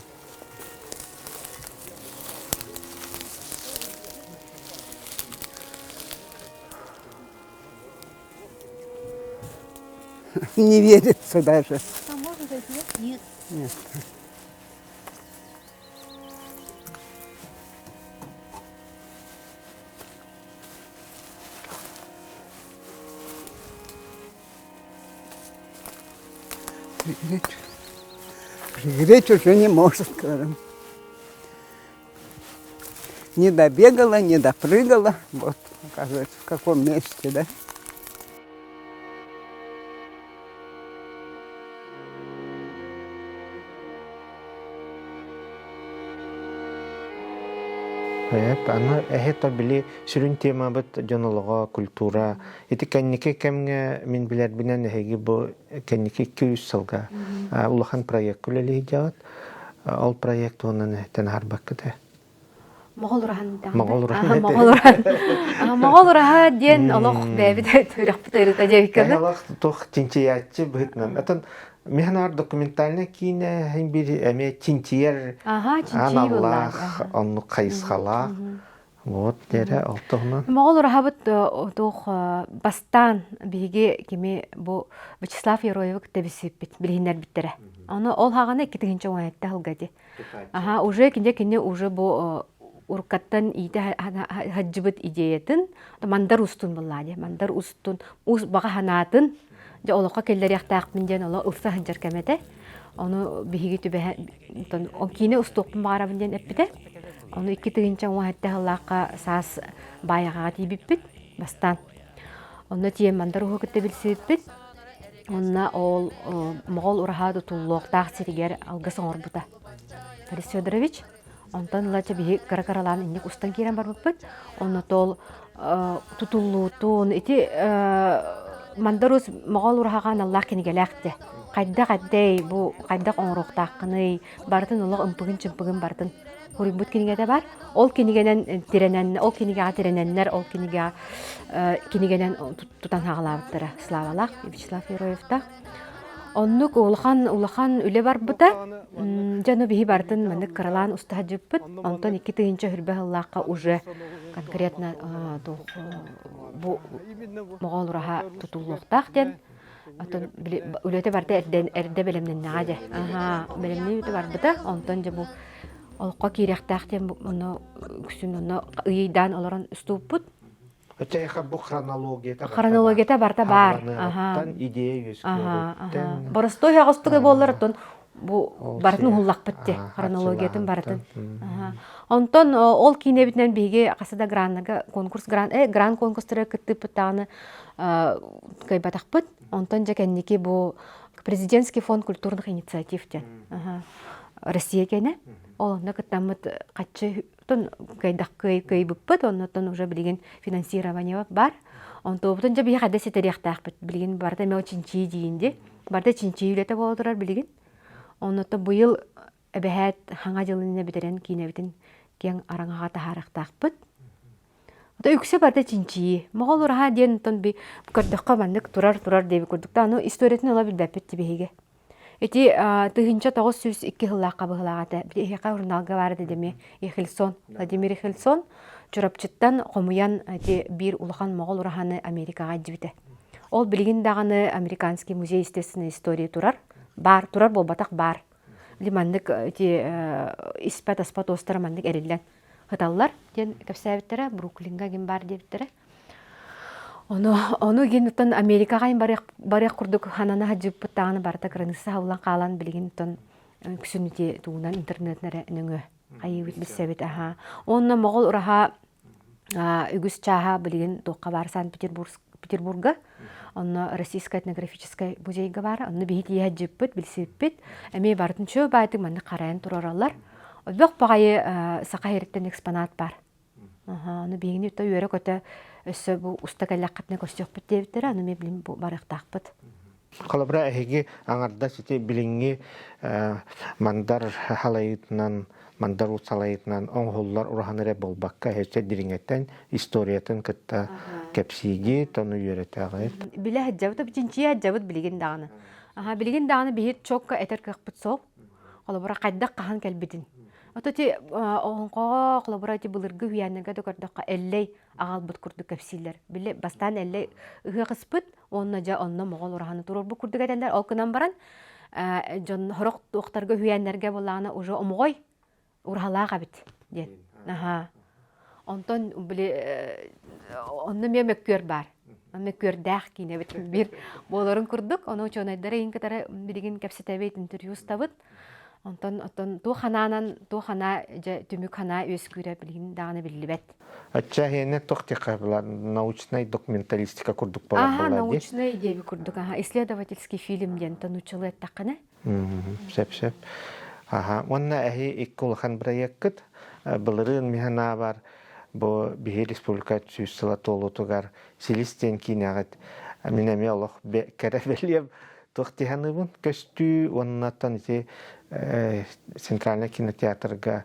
Не верится даже. А можно зайти? Нет. Нет. Пригреть, пригреть уже не может, говорю. Не добегала, не допрыгала. Вот, оказывается, в каком месте, да? Эп, аны эһэ били сүрүн темабыт дьон олоҕо, культура. Ити кэнники кэмҥэ мин билэрбинэн эһиги бу кэнники 200 сылга улахан проект үлэлиһдьэҕит. Ол проект уонан эһэттэн аһарбаккыт Моҕол ураһан Моҕол ураһа. Моҕол ураһа. Моҕол ураһа диэн олох бэйэбит үрэхпит ыарыта диэбиккэ Олох туох чинчийээччи быһыытынан. Атын Механаар документальнай киинэ иһин биир эмиэ чинчийэр аналлаах, оннук хайысхалаах. Вот дэрэ ол туһунан. Моҕол ураһабыт туох бастаан биһиги кими бу Вячеслав Яроевы кытта билсибиппит, билиһиннэрбиттэрэ. Ону ол хаҕана 2017 сылга ди. Аха, уже кине кини уже бу уруккаттан иитэ хаджыбыт идеятын мандар устун буллаа дии мандар устун ус баҕа санаатын дьэ олоххо киллэриэхтээхпин диэн оло ылса сылдьар кэмэтэ ону биһиги түбэһэ киинэ устуохпун баҕарабын диэн эппитэ ону 2017 сыллаахха саас баайаҕаҕа тиийбиппит бастаан онно тиийэн мандар уһу кытта билсибиппит Онно ол Моҕол ураһа тутуллуохтаах сиригэр алгыс оҥорбута. Борис Федорович онтон ыла биһи кыра-кыралаан инник устан киирэн барбыппыт. Онно тол тутуллуутун ити Мандарус Моҕол ураһаҕа аналлаах кинигэлээх дэ. Хайдах эддэй бу хайдах оҥоруохтааххыный барытын олох ымпыгын-чымпыгын барытын. Хуруйбут кинигэтэ бар. Ол кинигэнэн тирэнэн, ол кинигэҕэ тирэнэннэр, ол кинигэҕэ кинигэнэн тутан хаҕалаабыттара Славалаах Вячеслав Героевтаах. Оннук улахан улахан үлэ барбыта. Дьону биһи барытын маннык кыралаан устаһадьыппыт. Онтон 2020 сыллаахха уже конкретно бу моҕол ураһа тутуллуохтаах диэн Оттон били үлэтэ барыта эрдэ эрдэ бэлэмнэннэҕэ дьэ. Аһаа, бэлэмнии үлэтэ барбыта. Онтон дьэ бу олоххо киириэхтээх диэн онно үксүн онно ыйыйдаан олорон устууппут. Өтөйхэ бу хронологията Хронологията барыта баар. Аха. Идея үөскүөҕүттэн. Боростой оҕостуга буоллар оттон бу барытын уһуллахпыт дии хронологиятын барытын. Онтон ол киинэбитинэн биһиги хаса да граннарга конкурс гран э гран конкурстарга кыттыыппыт даҕаны кыайбатахпыт. Онтон дьэ кэнники бу президентский фонд культурных инициатив диэн Россия кэнэ. Ол онно кыттаммыт хаччы кыайдах кыайбыппыт, оннуттан уже билигин финансирование бар. Онтуобутун дьэ биһи хайда ситэриэхтээхпит. Билигин барыта эмиэ чинчии диин ди. Барыта чинчии үлэтэ буола турар билигин. Оннуттан быйыл эбэһээт хаҥа дьылын бүтэрэн киинэбитин киэҥ араҥаҕа таһаарыахтаахпыт. Ото үксэ барыта чинчийии. Моҕол ураһа диэн онтон би көрдөххө маннык турар-турар диэбит курдук да, аны историятын ыла билбэппит тибиһигэ. Ити 1902 сыллаахха быһылаах этэ. Биһиэхэ журналга баар этэ дэмиэ Ехельсон, Владимир Ехельсон Чурапчыттан хомуйан ити биир улахан моҕол ураһаны Америкаҕа илдьибитэ. Ол билигин даҕаны Американский музей естественной истории турар. Баар, турар буолбатах баар. Били маннык ити испэт-аспат уостара маннык эриллэн ыталлар диэн кэпсээбиттэрэ, Бруклиҥҥа гин баар диэбиттэрэ. Ону, ону гин Америкаҕа барыах, барыах курдук ханана сылдьыбыппыт даҕаны барыта кыраныысса хаалан хаалан билигин оттон үксүн ити тугунан интернетин эрэ нөҥүө хайыыбыт билсэбит аһаа. Уонна Моҕол ураһа үгүс чааһа билигин туохха баар Санкт-Петербург Петербурга онно Российскай этнографическай музейга баар онно биһи тиийэ сылдьыппыт билсибиппит эмиэ барытын чөө баайтык маннык харайан турараллар Өлбөх баҕайы саха иһириттэн экспонат баар Ону биһигини то үөрэ-көтө өссө бу уста кэллэххитинэ көрсүөхпүт диэбиттэрэ, аны мен билим бу барыахтаахпыт. Холобура, эһиги аҥардас ити билиҥҥи мандар халайыытынан, мандар уут салайыытынан оҥоһуллар ураһан эрэ буолбакка, өссө дириҥэтэн историятын кытта кэпсиигит, ону үөрэтээҕит. Билэ сылдьабыт, чинчийэ сылдьабыт билигин даҕаны. Аха, билигин даҕаны биһи чокко этэр кыахпыт суох. Холобура, хайдах хаһан кэлбитин. Ото ити оһоҥхоҕо холобура ити былыргы үһүйээннэргэ да көрдөххө Эллэй аҕалбыт курдук кэпсииллэр. Били бастаан Эллэй ыһыах ыспыт уонна дьэ онно моҕол ураһаны туруорбут курдук этэллэр. Ол гынан баран дьон сорох туохтарга үһүйээннэргэ буоллаҕына уже омоҕой ураһалаах эбит диэн. Аһаа. Онтон били онно эмиэ мөккүөр баар. Мөккүөрдээх киинэбит биир буоларын курдук. Ону учуонайдары иһин кытары билигин кэпсэтэбит, интервью устабыт. Онтон оттон туох ханаанан туох ханаа дьэ түмүк ханаа үөскүүрэ билигин даҕаны биллибэт. Ачча иһиэнэ туох диэххэ была научнай документалистика курдук буолар Аха, буолла дии. научный диэби курдук, аха, исследовательский фильм диэн нууччалыы эттэххинэ. Сөп-сөп. Аха, уонна эһи икки улахан бырайыаккыт былырыын миһанаабар бу биһи республика сүүс сыла туолуутугар Силис диэн киинэҕит мин эмиэ олох кэрэ бэлиэм туох дии саныыбын көстүү уоннаттан ити центральный кинотеатрга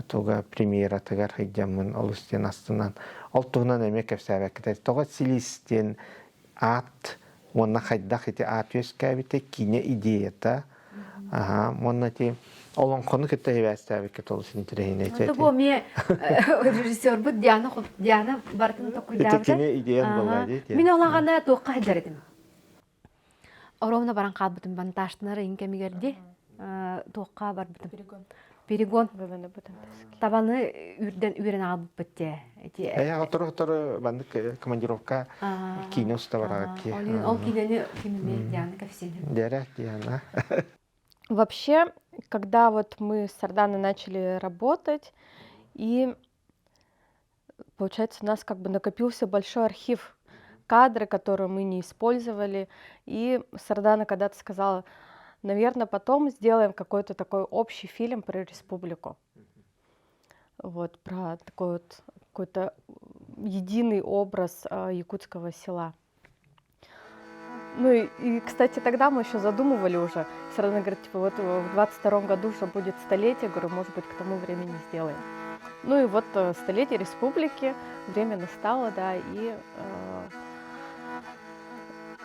туга премьератыгар сылдьаммын олус диэн астынан ол туһунан эмиэ кэпсээбэккитэ тоҕо Силис диэн аат уонна хайдах ити аат үөскээбитэ киинэ идеята аха уонна ити олоҥхону кытта сибээстээбиккит олус интэриэһинэй Это бу эмиэ режиссербут Диана Диана барытын ити кини идеям буолла дии Мин олаҕана туохха сылдьар этим Оруобуна баран хаалбытым монтажтанар ыйын кэмигэр дии туохха барбытым перегон табаны үрдэн үрэн аҕалбыппыт дии ити Эйэ отору маннык командировка киинэ уста бараҕыт дии ол киинэни ким эмиэ Диана кэпсиэн Дэрэ Диана Вообще, когда вот мы с Сарданой начали работать, и Получается, у нас как бы накопился большой архив, кадры, которые мы не использовали. И Сардана когда-то сказала, наверное, потом сделаем какой-то такой общий фильм про республику. Вот, про такой вот какой-то единый образ якутского села. Ну и, и, кстати, тогда мы еще задумывали уже. Все равно говорит, типа, вот в 22 году уже будет столетие, говорю, может быть, к тому времени сделаем. Ну и вот столетие республики, время настало, да, и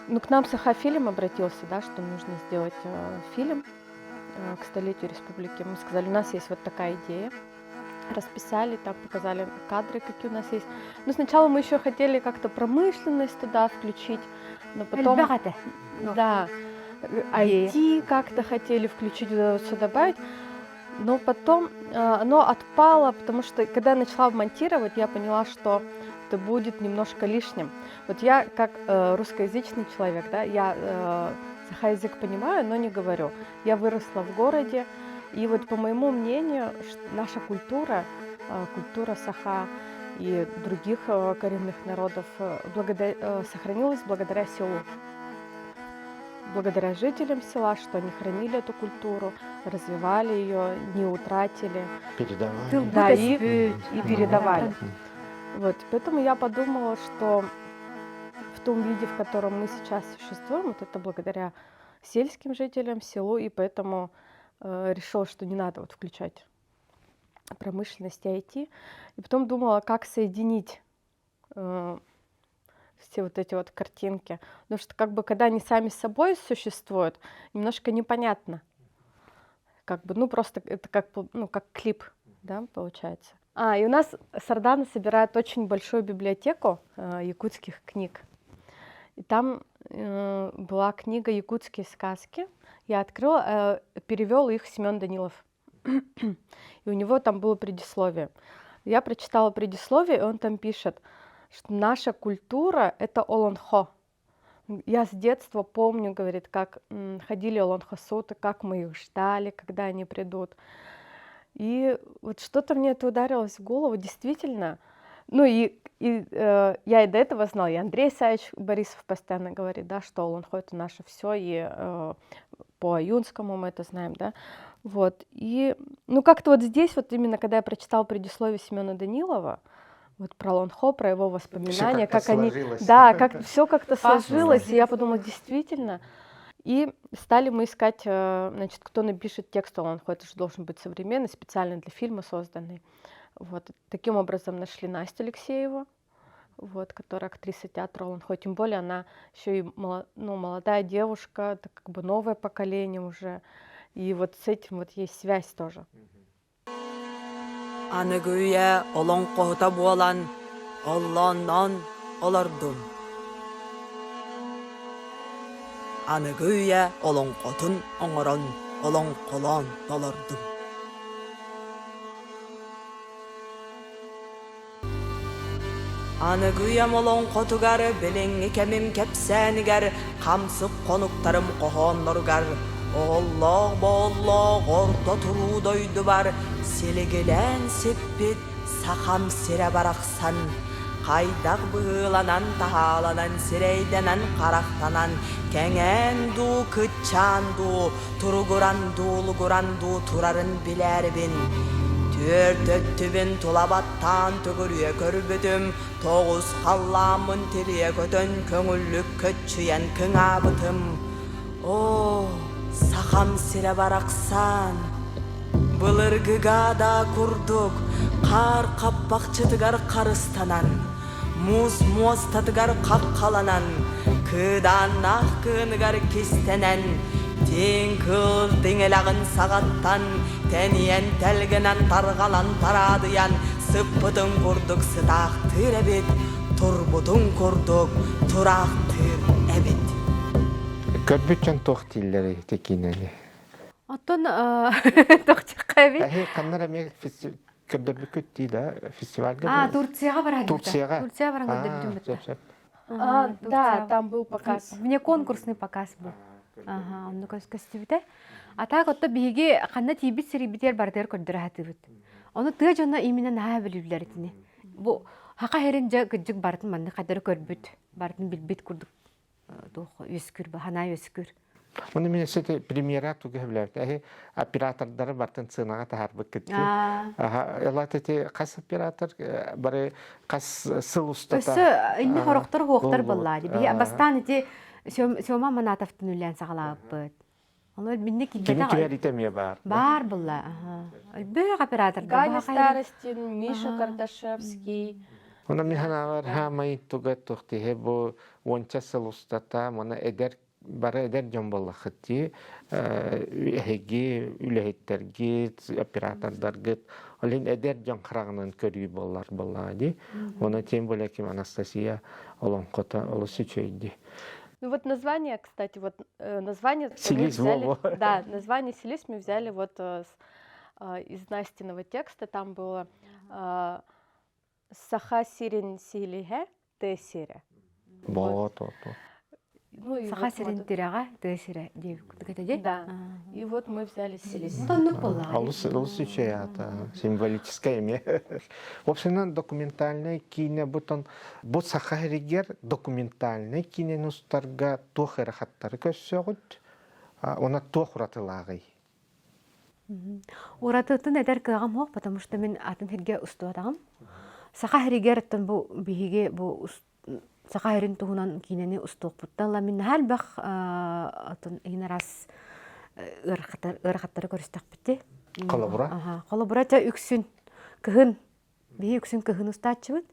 ну, к нам Сахафильм обратился, да, что нужно сделать фильм к столетию республики. Мы сказали, у нас есть вот такая идея. Расписали, там показали кадры, какие у нас есть. Но сначала мы еще хотели как-то промышленность туда включить, но потом... Да, IT как-то хотели включить, все добавить. Но потом оно отпало, потому что когда я начала монтировать, я поняла, что это будет немножко лишним. Вот я как русскоязычный человек, да, я саха язык понимаю, но не говорю. Я выросла в городе, и вот по моему мнению, наша культура, культура саха и других коренных народов сохранилась благодаря селу. Благодаря жителям села, что они хранили эту культуру, развивали ее, не утратили. Передавали. Да, и передавали. Вот, поэтому я подумала, что в том виде, в котором мы сейчас существуем, вот это благодаря сельским жителям, селу, и поэтому решила, что не надо вот включать промышленность и IT. И потом думала, как соединить все вот эти вот картинки. Потому что как бы когда они сами собой существуют, немножко непонятно. Как бы, ну просто это как, ну, как клип, да, получается. А, и у нас Сардана собирает очень большую библиотеку якутских книг. И там была книга «Якутские сказки». Я открыла, перевел их Семен Данилов. И у него там было предисловие. Я прочитала предисловие, и он там пишет, что наша культура — это олонхо. Я с детства помню, говорит, как ходили олонхосуты, как мы их ждали, когда они придут. И вот что-то мне это ударилось в голову, действительно. Ну и я и до этого знала, и Андрей Исаевич Борисов постоянно говорит, да, что олонхо — это наше все, и по Аюнскому мы это знаем, да. Вот. И, ну, как-то вот здесь, вот именно когда я прочитала предисловие Семена Данилова, вот про олонхо, про его воспоминания, как как они, сложилось. да, как все как-то сложилось, и я подумала, действительно. И стали мы искать, значит, кто напишет текст олонхо, это же должен быть современный, специально для фильма созданный. Вот. Таким образом нашли Настю Алексееву, вот, которая актриса театра олонхо, тем более она еще и ну, молодая девушка, это как бы новое поколение уже, и вот с этим вот есть связь тоже. Аныгы үйэ олоҥхоһута буолан, оллоонноон олордум. Аныгы үйэ олоҥхотун оҥорон, олоҥхолоон толордум. Аныгы үйэм олоҥхотугар, билиҥҥи кэмим кэпсээнигэр, хамсык хонуктарым хоһоонноругар, оҕоллоох-бооллоох орто туруу дойдубар силигилээн сиппит сахам сирэ барахсан, хайдах быһыыланан таһааланан сирэйдэнэн харахтанан, кэҥээн дуу, кыччаан дуу, туругуран дуу, лугуран дуу турарын билээрибин. Түөрт өттүбүн тула баттаан төгүрүйэ көрбүтүм, тоҕус халлааммын тилийэ көтөн көҥүллүк көччүйэн кыҥаабытым. Оо, сахам сирэ барахсан! Былыргыга да курдук хаар хаппахчытыгар харыстанан, муус муостатыгар хаххаланан, кыыдааннаах кыыныгар кистэнэн, тииҥ кыыл тиҥилэҕин саҕаттан тэнийэн тэлгэнэн тарҕанан тараадыйан сыппытын курдук сытаахтыыр эбит, турбутун курдук тураахтыыр эбит. Көрбүт дьон туох дииллэрий ити киинэни? Оттон тохтихха эбит. Эһи ханнар эмиэ көрдөрбүккүт дии да фестивальга? А, Турцияҕа баран Турцияҕа. Турция баран көрдөрбүтүм бытта. Сөп, сөп. А, да, там был показ. Мне конкурсный показ был. Ага, онно көстүбүтэ. А так отто биһиги ханна тиийбит сирийбитигэр барытыгар көрдөрө сатыыбыт. Ону тыа дьоно именно наһаа билүүллэр итини. Бу хака херин дьэ кыдьык барытын маннык хадары көрбүт, барытын билбит курдук туох үөскүр, ханаа үөскүр. Оны мен сете премьера тугу хөбләбит. Эһи оператордары бартын сценаға таһарбыт кытты. Аха, элат эти хас оператор бары хас сыл устата. Өссө инни хорохтор хуохтар боллаа. Биһи бастаан ити Сёма Манатовтын үлээн саҕалаабыппыт. Ону минне Кини килбэтэх түһэритэ эмиэ баар. баар булла. Өлбөөх оператордар Ганя Старостин, Миша Кардашевский. Онон мин санаабар хаамай туга туох тиһэ бу уонча сыл устата мана эдэр бары эдэр дьон буоллаххыт дии эһиги үлэһиттэргит оператордаргыт ол иһин эдэр дьон хараҕынан көрүү буоллар буоллаҕа дии уонна тем более ким Анастасия олоҥхото олус үчүгэй Ну вот название, кстати, вот э, название мы Селись, взяли, во-во. да, название Селись мы взяли вот э, с, э, из Настиного текста, там было э, Саха сирин силиһэ тыа сирэ. Вот, вот, вот. Ну и Саха вот сирин мы- тирэҕэ тыа сирэ диэбит кытыдьи. Да. И вот мы взяли Селись. Оннук буоллаҕа. Олус олус үчүгэй аата символическай эмиэ. Вообщенан документальнай киинэ бутон бу саха сиригэр документальнай киинэни устарга туох ыарахаттары көрсөҕүт уонна туох уратылааҕый? Уратытын этэр кыаҕым суох, потому что мин атын сиргэ устубатаҕым. Саха сиригэр оттон бу биһиги бу саха сирин туһунан киинэни устуохпуттан ыла мин наһаа элбэх оттон иһин араас ыарахаттары көрүстэхпит Холобура? Холобура чэ үксүн кыһын Биһи үксүн кыһын устааччыбыт.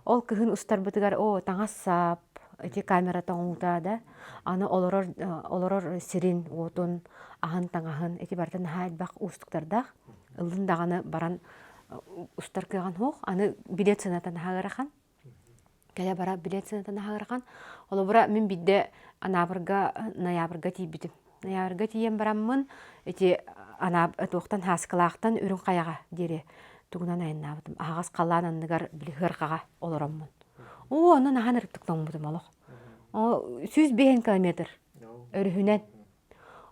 Ол кыһын устарбытыгар оо таҥас саап, ити камера тоҥуута да, аны олорор олорор сирин, уотун, аһын таҥаһын ити барыта наһаа элбэх уустуктардаах. Ыллын даҕаны баран устар кыаҕын суох. Аны билет сыаната наһаа ыарахан. Кэлэ бара билет сыаната наһаа ыарахан. Холобура мин биирдэ Анаабырга ноябрьга тиийбитим. Ноябрьга тиийэн бараммын ити Анааб туохтан Һааскылаахтан Үрүҥ Хайаҕа диэри тугунан айаннаабытым. Аһаҕас халлаан анныгар били ыарҕаҕа олороммун. Оо, онно наһаа ынырыктык тоҥмутум олох. 105 километр өрүһүнэн.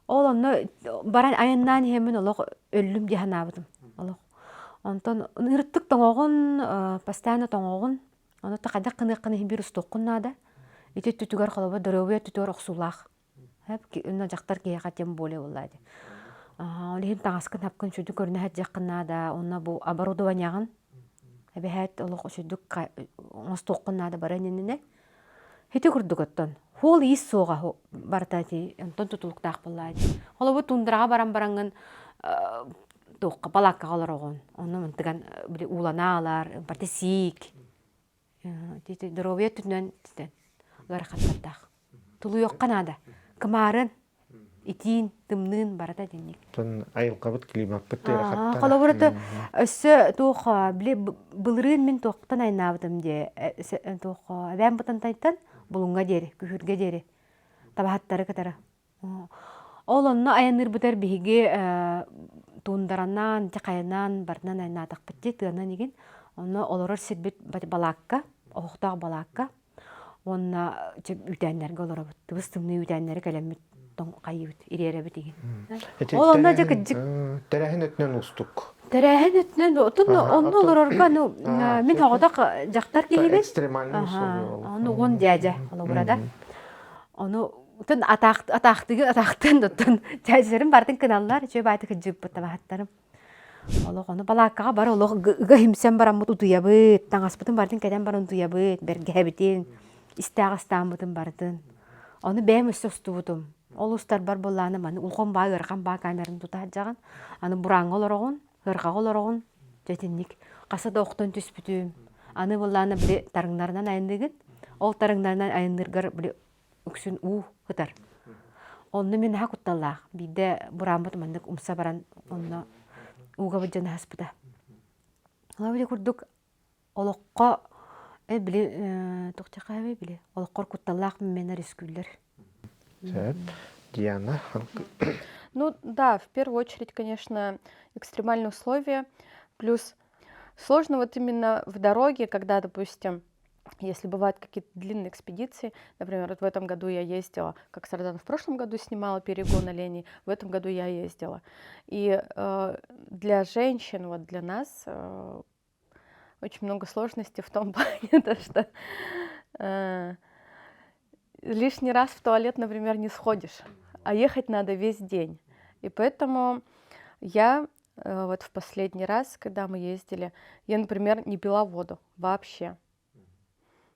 Ол онно баран айаннаан иһэммин олох өллүм дии санаабытым. Олох. Онтон ынырыктык тоҥоҕун, постоянно тоҥоҕун. Ону хайдах гыныаххын иһин биир устуоххун наада. Ити өттүтүгэр холобур доруобуйа өттүтүгэр охсуулаах. Онно дьахтар киһиэхэ тем более буолла дии. Ол иһин таҥаскын хапкын сүдү көрүнэ сылдьыаххын наада. Онно бу оборудованиеҕын эбэһээт олох үчүгдүк оҥостуоххун наада бары иннинэ. Ити курдук оттон хуол иис суоҕа барыта ити онтон тутулуктаах буоллаа дии. Холобур тундраҕа баран бараҥҥын туохха балааккаҕа олороҕун. Онно мантыган били ууланаалар, барыта сиик. Ити доруобуйа өттүнэн ыарахаттардаах. Тулуйуохха наада. Кымаарын, итиин, тымныын барыта итинник. Тон айылҕабыт климаппыт ыарахаттара. Холобур это өссө туох били былырыын мин туохтан айнаабытым диэ туох эбээн Бытантайтан Булуҥҥа диэри, Күһүргэ диэри табаһыттары кытары. Ол онно айанныырбытыгар биһиги туундаранан, хайанан, барытынан айаннаатахпыт дии, тыанан игин. Онно олорор сирбит балаакка, оһохтоох балаакка. Уонна үүтээннэргэ олоробут. Тыбыс тымныы үүтээннэри кэлэммит тоҥ хайыыбыт, ириэрэбит игин. Ол онно дьэ кырдьык. Тэрээһин өттүнэн уустук. Тэрээһин өттүнэн отун онно олорорго ну мин оҕотох дьахтар киһибин. Экстремальный условия. Ону уон дьээдьэ холобура да. Ону Отон атаахтыгы атаахтыан оттон дьээдьэлэрим барытын кыналлар, үчүгэй баайты кыдьыыппыт табаһаттарым. Олох ону балааккаҕа бары олох ыга химсэн бараммыт утуйабыт, таҥаспытын барытын кэтэн баран утуйабыт, бэргэһэбитин, истээх астааммытын барытын. Ону бэйэм өссө устубутум. Ол устарбар буоллааны маны улахан баа ыарахан баа камераны тута сылдьаҕын, аны бурааҥҥа олороҕун, ыарҕаҕа олороҕун, дьэ итинник хаса да охтон түспүтүм. Аны буоллааны били тарыҥнарынан айанныыгын, ол тарыҥнарынан айанныыргар били үксүн уу ытар. Онно мин наһаа кутталлаах. Биирдэ бурааммыт маннык умса баран онно ууга быдьан аһаспыта. Били курдук олоххо э били туохтахаабый били олоххор кутталлаах мэмэнэр үскүүллэр. Сөп. Диана. Ну да, в первую очередь, конечно, экстремальные условия. Плюс сложно вот именно в дороге, когда, допустим, если бывают какие-то длинные экспедиции, например, вот в этом году я ездила, как Сардан в прошлом году снимала перегон оленей, в этом году я ездила. И э, для женщин, вот для нас, э, очень много сложностей в том плане, то, что э, лишний раз в туалет, например, не сходишь, а ехать надо весь день. И поэтому я э, вот в последний раз, когда мы ездили, я, например, не пила воду вообще.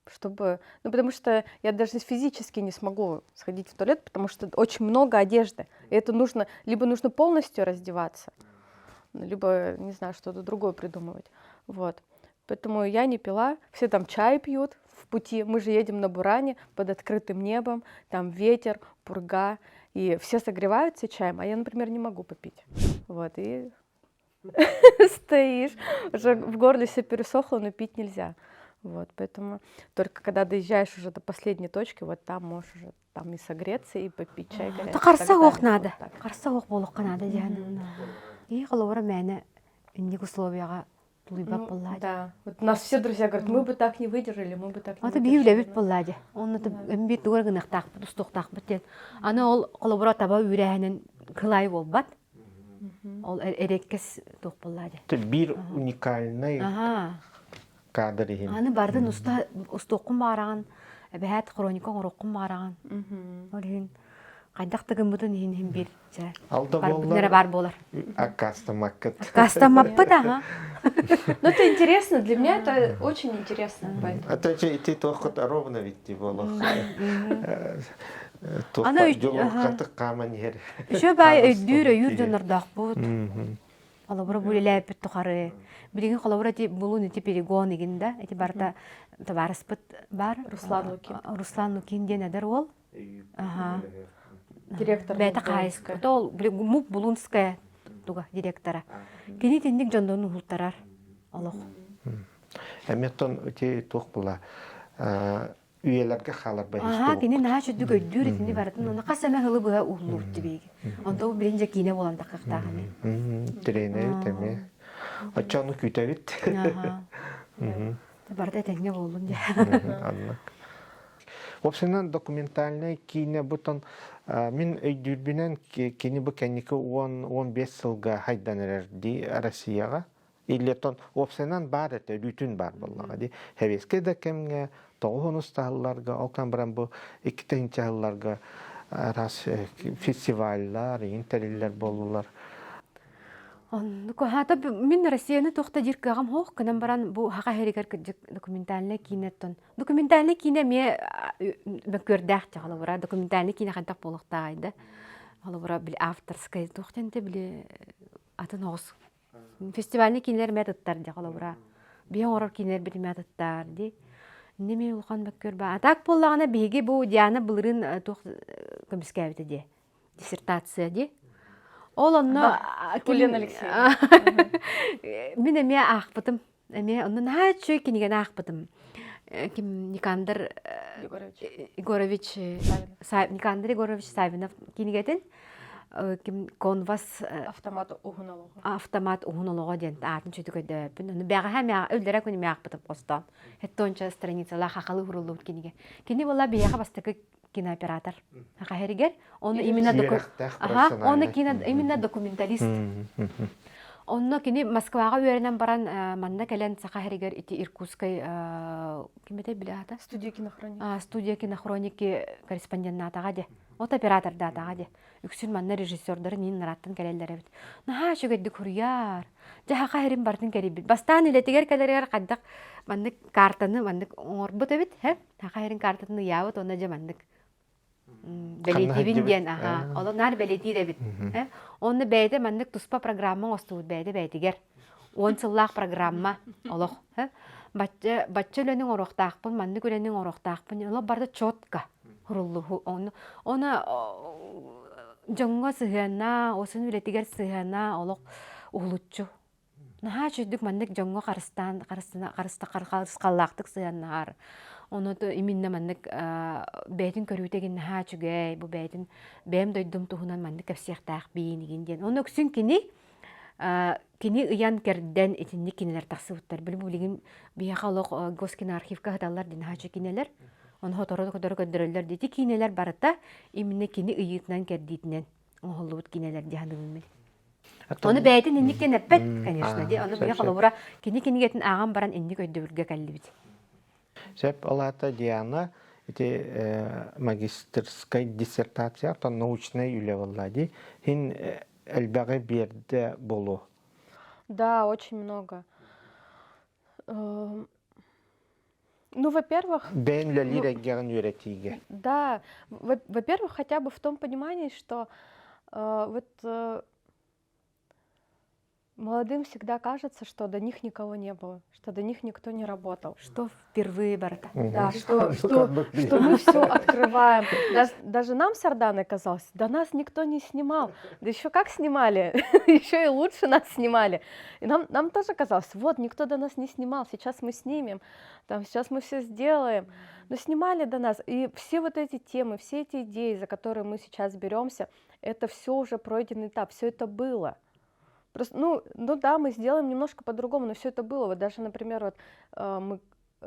Чтобы, ну, потому что я даже физически не смогу сходить в туалет, потому что очень много одежды. И это нужно, либо нужно полностью раздеваться, либо, не знаю, что-то другое придумывать. Вот. Поэтому я не пила. Все там чай пьют в пути. Мы же едем на Буране под открытым небом, там ветер, пурга, и все согреваются чаем, а я, например, не могу попить. Вот, и стоишь, уже в горле все пересохло, но пить нельзя. Вот, поэтому только когда доезжаешь уже до последней точки, вот там можешь уже там и согреться, и попить чай горячий. Харса ох надо. Харса ох буолуохха наада диэн. И холобура мээнэ инник условияҕа тулуйбат буоллаа. Да. Вот нас все друзья говорят, мы бы так не выдержали, мы бы так не Ата биһи үлэбит буоллаа дии. Онно биир тугар гыныахтаахпыт, устуохтаахпыт диэн. Аны ол холобура таба үүрээһинин кылай буолбат. Ол эриэккэс туох буоллаа дии. Биир уникальный кадр иһин. Аны бардын уста устуоххун баараҕын, эбэһээт хроника оҥоруоххун баараҕын. Ол иһин хайдах да гыммытын иһин иһин биир чэ. Алда буоллар баар буолар. Аккаастаммаккыт. Аккаастаммаппыт аха. Ну это интересно, для меня это очень интересно. А то ити туоххут ровно ведь буолуох. Аны Дьулурҕатык хааман иһэр. Үчүгэй баай өйдүүр, өйүүр дьоннордоохпут. Холобура бу үлэлээппит тухары. Билигин холобура ити булун ити перегон игин да, ити барыта табаарыспыт бар. Руслан Лукин. Руслан Лукин диэн эдэр уол. Аха. Директор. Бэйэтэ хаһайыска. Ол МУП Булунская туга директора. Кини итинник дьондон уһултарар олох. Эмиэ ити туох була үйэлэргэ хаалар Аһаа, кини наһаа чөддүк өйдүүр итини барытын уонна хас эмэ сылы быһа уһуллубут тибиги. Онто билин дьэ киинэ буолан таххахтаах эмиэ. Тренерит эмиэ. Оччону күүтэбит. Барыта этэҥҥэ буоллун дьэ. Аннык. Уопсайынан документальнай киинэ бутон мин өйдүүрбүнэн кини бу кэнники 10-15 сылга хайдан эрэр дии Россияҕа. Иллетон уопсайынан баар этэ, өлүүтүн баар буоллаҕа дии. Сэбиэскэй да кэмҥэ тоҕус таһылларга, ол кан баран бу икки тыһыынча сылларга араас фестиваллар, иин тэриллэр буоллулар. Оннук аһаата мин Россияны туох да диир кыаҕым суох гынан баран бу Саха сиригэр кырдьык документальнай киинэттэн документальнай киинэ эмиэ мөккүөрдээх дьэ холобура документальнай киинэ хайдах буолуохтааҕый да холобура били авторскай туох диэн били атын оҕус Фестивальный киинэлэр эмэ атыттар дии холобура. Биһи оҥорор киинэлэрбит эмэ атыттар дии. Иннэ эмиэ улахан мөккүөр баар. А так буоллаҕына биһиги бу Диана былырыын туох көмүскээбитэ дии. Диссертация дии. Ол онно Ульяна Алексеевна. Мин эмиэ аахпытым. Эмиэ онно наһаа үчүгэй кинигэни аахпытым. Ким Никандр Егорович Никандр Егорович Савинов кинигэтин ким Конвас автомат уһун олоҕо автомат уһун олоҕо диэн аатын чүтүк өйдөөбүппүн. Ону бэҕэһээ өллөрө күнү аахпытым хостоон. Хеттонча страницалаах хахалы хуруллубут кинигэ. Кини буолла биһиэхэ бастакы кинооператор Хахэригэр оны именно Ага, оны кино именно документалист. Онно кини Москваҕа үөрэнэн баран манна кэлэн Саха сиригэр ити Иркутскай ким этэй билэ Студия кинохроники. Студия кинохроники корреспонденнаатаҕа де. От оператордаатаҕа де. Үксүн манна режиссердары нин нараттан кэлэллэр эбит. Наһаа үчүгэйдик хуруйар. Дьэ Саха сирин барытын кэрийбит. Бастаан үлэтигэр кэлэригэр хайдах маннык картаны маннык оҥорбут эбит, һэ? Саха сирин картатын ыйаабыт уонна дьэ маннык бэлиэтиибин диэн аха олор наар бэлиэтиир эбит онно бэйэтэ маннык туспа программа оҥостубут бэйэтэ бэйэтигэр уон сыллаах программа олох бачча бачча үлэни оҥоруохтаахпын маннык үлэни оҥоруохтаахпын олох барыта четко хуруллуһу ону ону дьоҥҥо сыһыанна осын үлэтигэр сыһыанна олох уһулуччу Наһаа үчүгдүк маннык дьоҥҥо харыстаан харыстана харыста харысхаллаахтык сыһыаннаһар. Ону именно маннык бэйэтин көрүүтэ игин наһаа үчүгэй, бу бэйэтин бэйэм дойдум туһунан маннык кэпсиэхтээх биин игин диэн. Ону үксүн кини кини ыйан-кэрдэн итинник кинилэр тахсыбыттар. Били билигин биһиэхэ олох Госкиноархивка сыталлар дии наһаа үчүгэй кинилэр. Ону сотору-сотору көрдөрөллөр дии. Ити киинэлэр барыта именно кини ыйыытынан-кэрдиитинэн оҥоһуллубут киинэлэр дии саныыбын мин. Ону бэйэтин инник диэн эппэт, конечно, ди. Ону биһи холобура кини кинигэтин ааҕан баран инник өйдөбүлгэ кэллибит. Сөп, ол аата Диана ити магистерскай диссертация, оттон научнай үлэ буолла дии. Хин элбэҕи биэрдэ болу. Да, очень много. Эм. Ну, во-первых... Бэйэн үлэлиир эйгэҕин үөрэтиигэ. Да, во-первых, хотя бы в том понимании, что э, вот э, Молодым всегда кажется, что до них никого не было, что до них никто не работал. Что впервые барыта. Да, что, что, что мы все открываем. Даже, даже нам Сарданой казалось, до нас никто не снимал. Да еще как снимали, еще и лучше нас снимали. И нам, нам тоже казалось, вот, никто до нас не снимал, сейчас мы снимем, там, сейчас мы все сделаем. Но снимали до нас. И все вот эти темы, все эти идеи, за которые мы сейчас беремся, это все уже пройденный этап, все это было. Просто, ну, ну да, мы сделаем немножко по-другому, но все это было. Вот даже, например, вот э, мы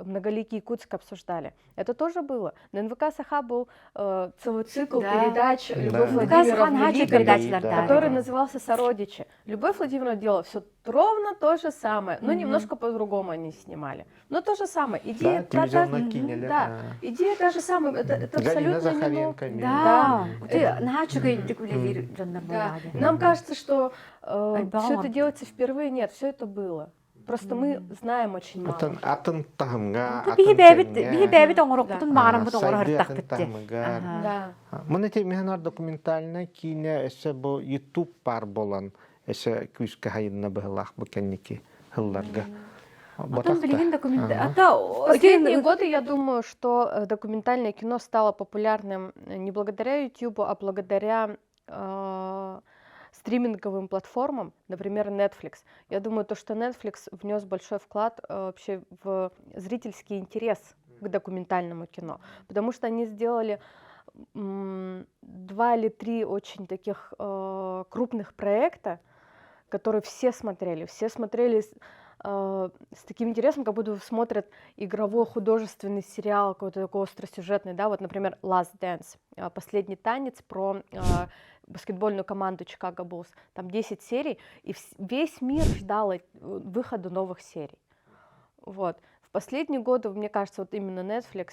многоликий Якутск обсуждали. Это тоже было. На НВК Саха был э, целый цикл Да. передач Любовь Да. Владимировны Лигович, передачалар, да. который назывался «Сородичи». Любовь Владимировна делала все ровно то же самое, но Мгм. немножко по-другому они снимали. Но то же самое. Идея Да, та, та, телевизионная кинели. да. идея та же самая. Это, это Галина абсолютно не ново. Захаренко. Да. Мгм. Ты наһаа үчүгэйдик үлэлиир дьоннор Да. буоллаҕа дии. Нам кажется, что Альбаҕа все это оҥорбут. делается впервые. Нет, все это было. Просто мы знаем очень мало. Атын атын таһымҥа, Биһи атын бэйэбит кэмҥэ. биһи бэйэбит оҥоруохпутун баҕараммыт оҥоро Сайдыы атын сырыттахпыт дии. таһымыгар. Аха. Да. Маны миһанар документальнай киинэ өссө бу YouTube бар болан өссө күүскэ хайынна быһылаах бу кэнники хылларга. Потом билигин документ Ага. ата Последние годы я думаю, что э, документальное кино стало популярным э, не благодаря YouTube, а благодаря э, стриминговым платформам, например, Netflix. Я думаю, то, что Netflix внес большой вклад э, вообще в зрительский интерес к документальному кино, потому что они сделали м, два или три очень таких э, крупных проекта, которые все смотрели, все смотрели с, э, с таким интересом, как будто смотрят игровой художественный сериал какой-то такой остросюжетный, да, вот, например, Last Dance, э, последний танец про э, баскетбольную команду Чикаго Буллс, там 10 серий, и весь мир ждал э, выхода новых серий. Вот. В последние годы, мне кажется, вот именно Netflix,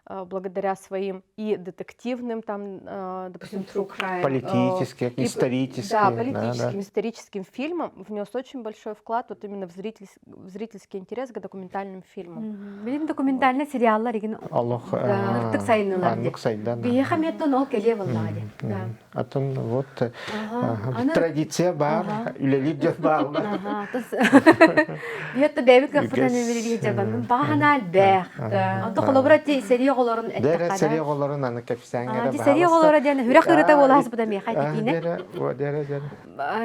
э, благодаря своим и детективным, там, э, допустим, True Crime, э, Политические, и- исторические. да, политическим, историческим фильмам внес очень большой вклад вот именно в, зритель, в зрительский интерес к документальным фильмам. Билим документальный сериаллар игин Олох Да. ыртык сайыннылар Аннык дии. сайдан. Биһиэхэ меттон ол кэлиэ буоллаҕа дии. Да. Атын вот Ага. Аны традиция бар, үлэлиир дьон бааллар. Аха, тус Биһэтте бэйбит кыахпытан Үгэс. эмири дьабанын баҕанаал бээх. Да. Онто холобура ти сэрии оҕолорун Дэрэ эттэххэ сэрии оҕолорун аны кэпсээҥ эрэ Ти сэрии оҕолоро диэн үрэх ырыта буоласпыта миэхэ итиинэ. Дэрэ дэрэ.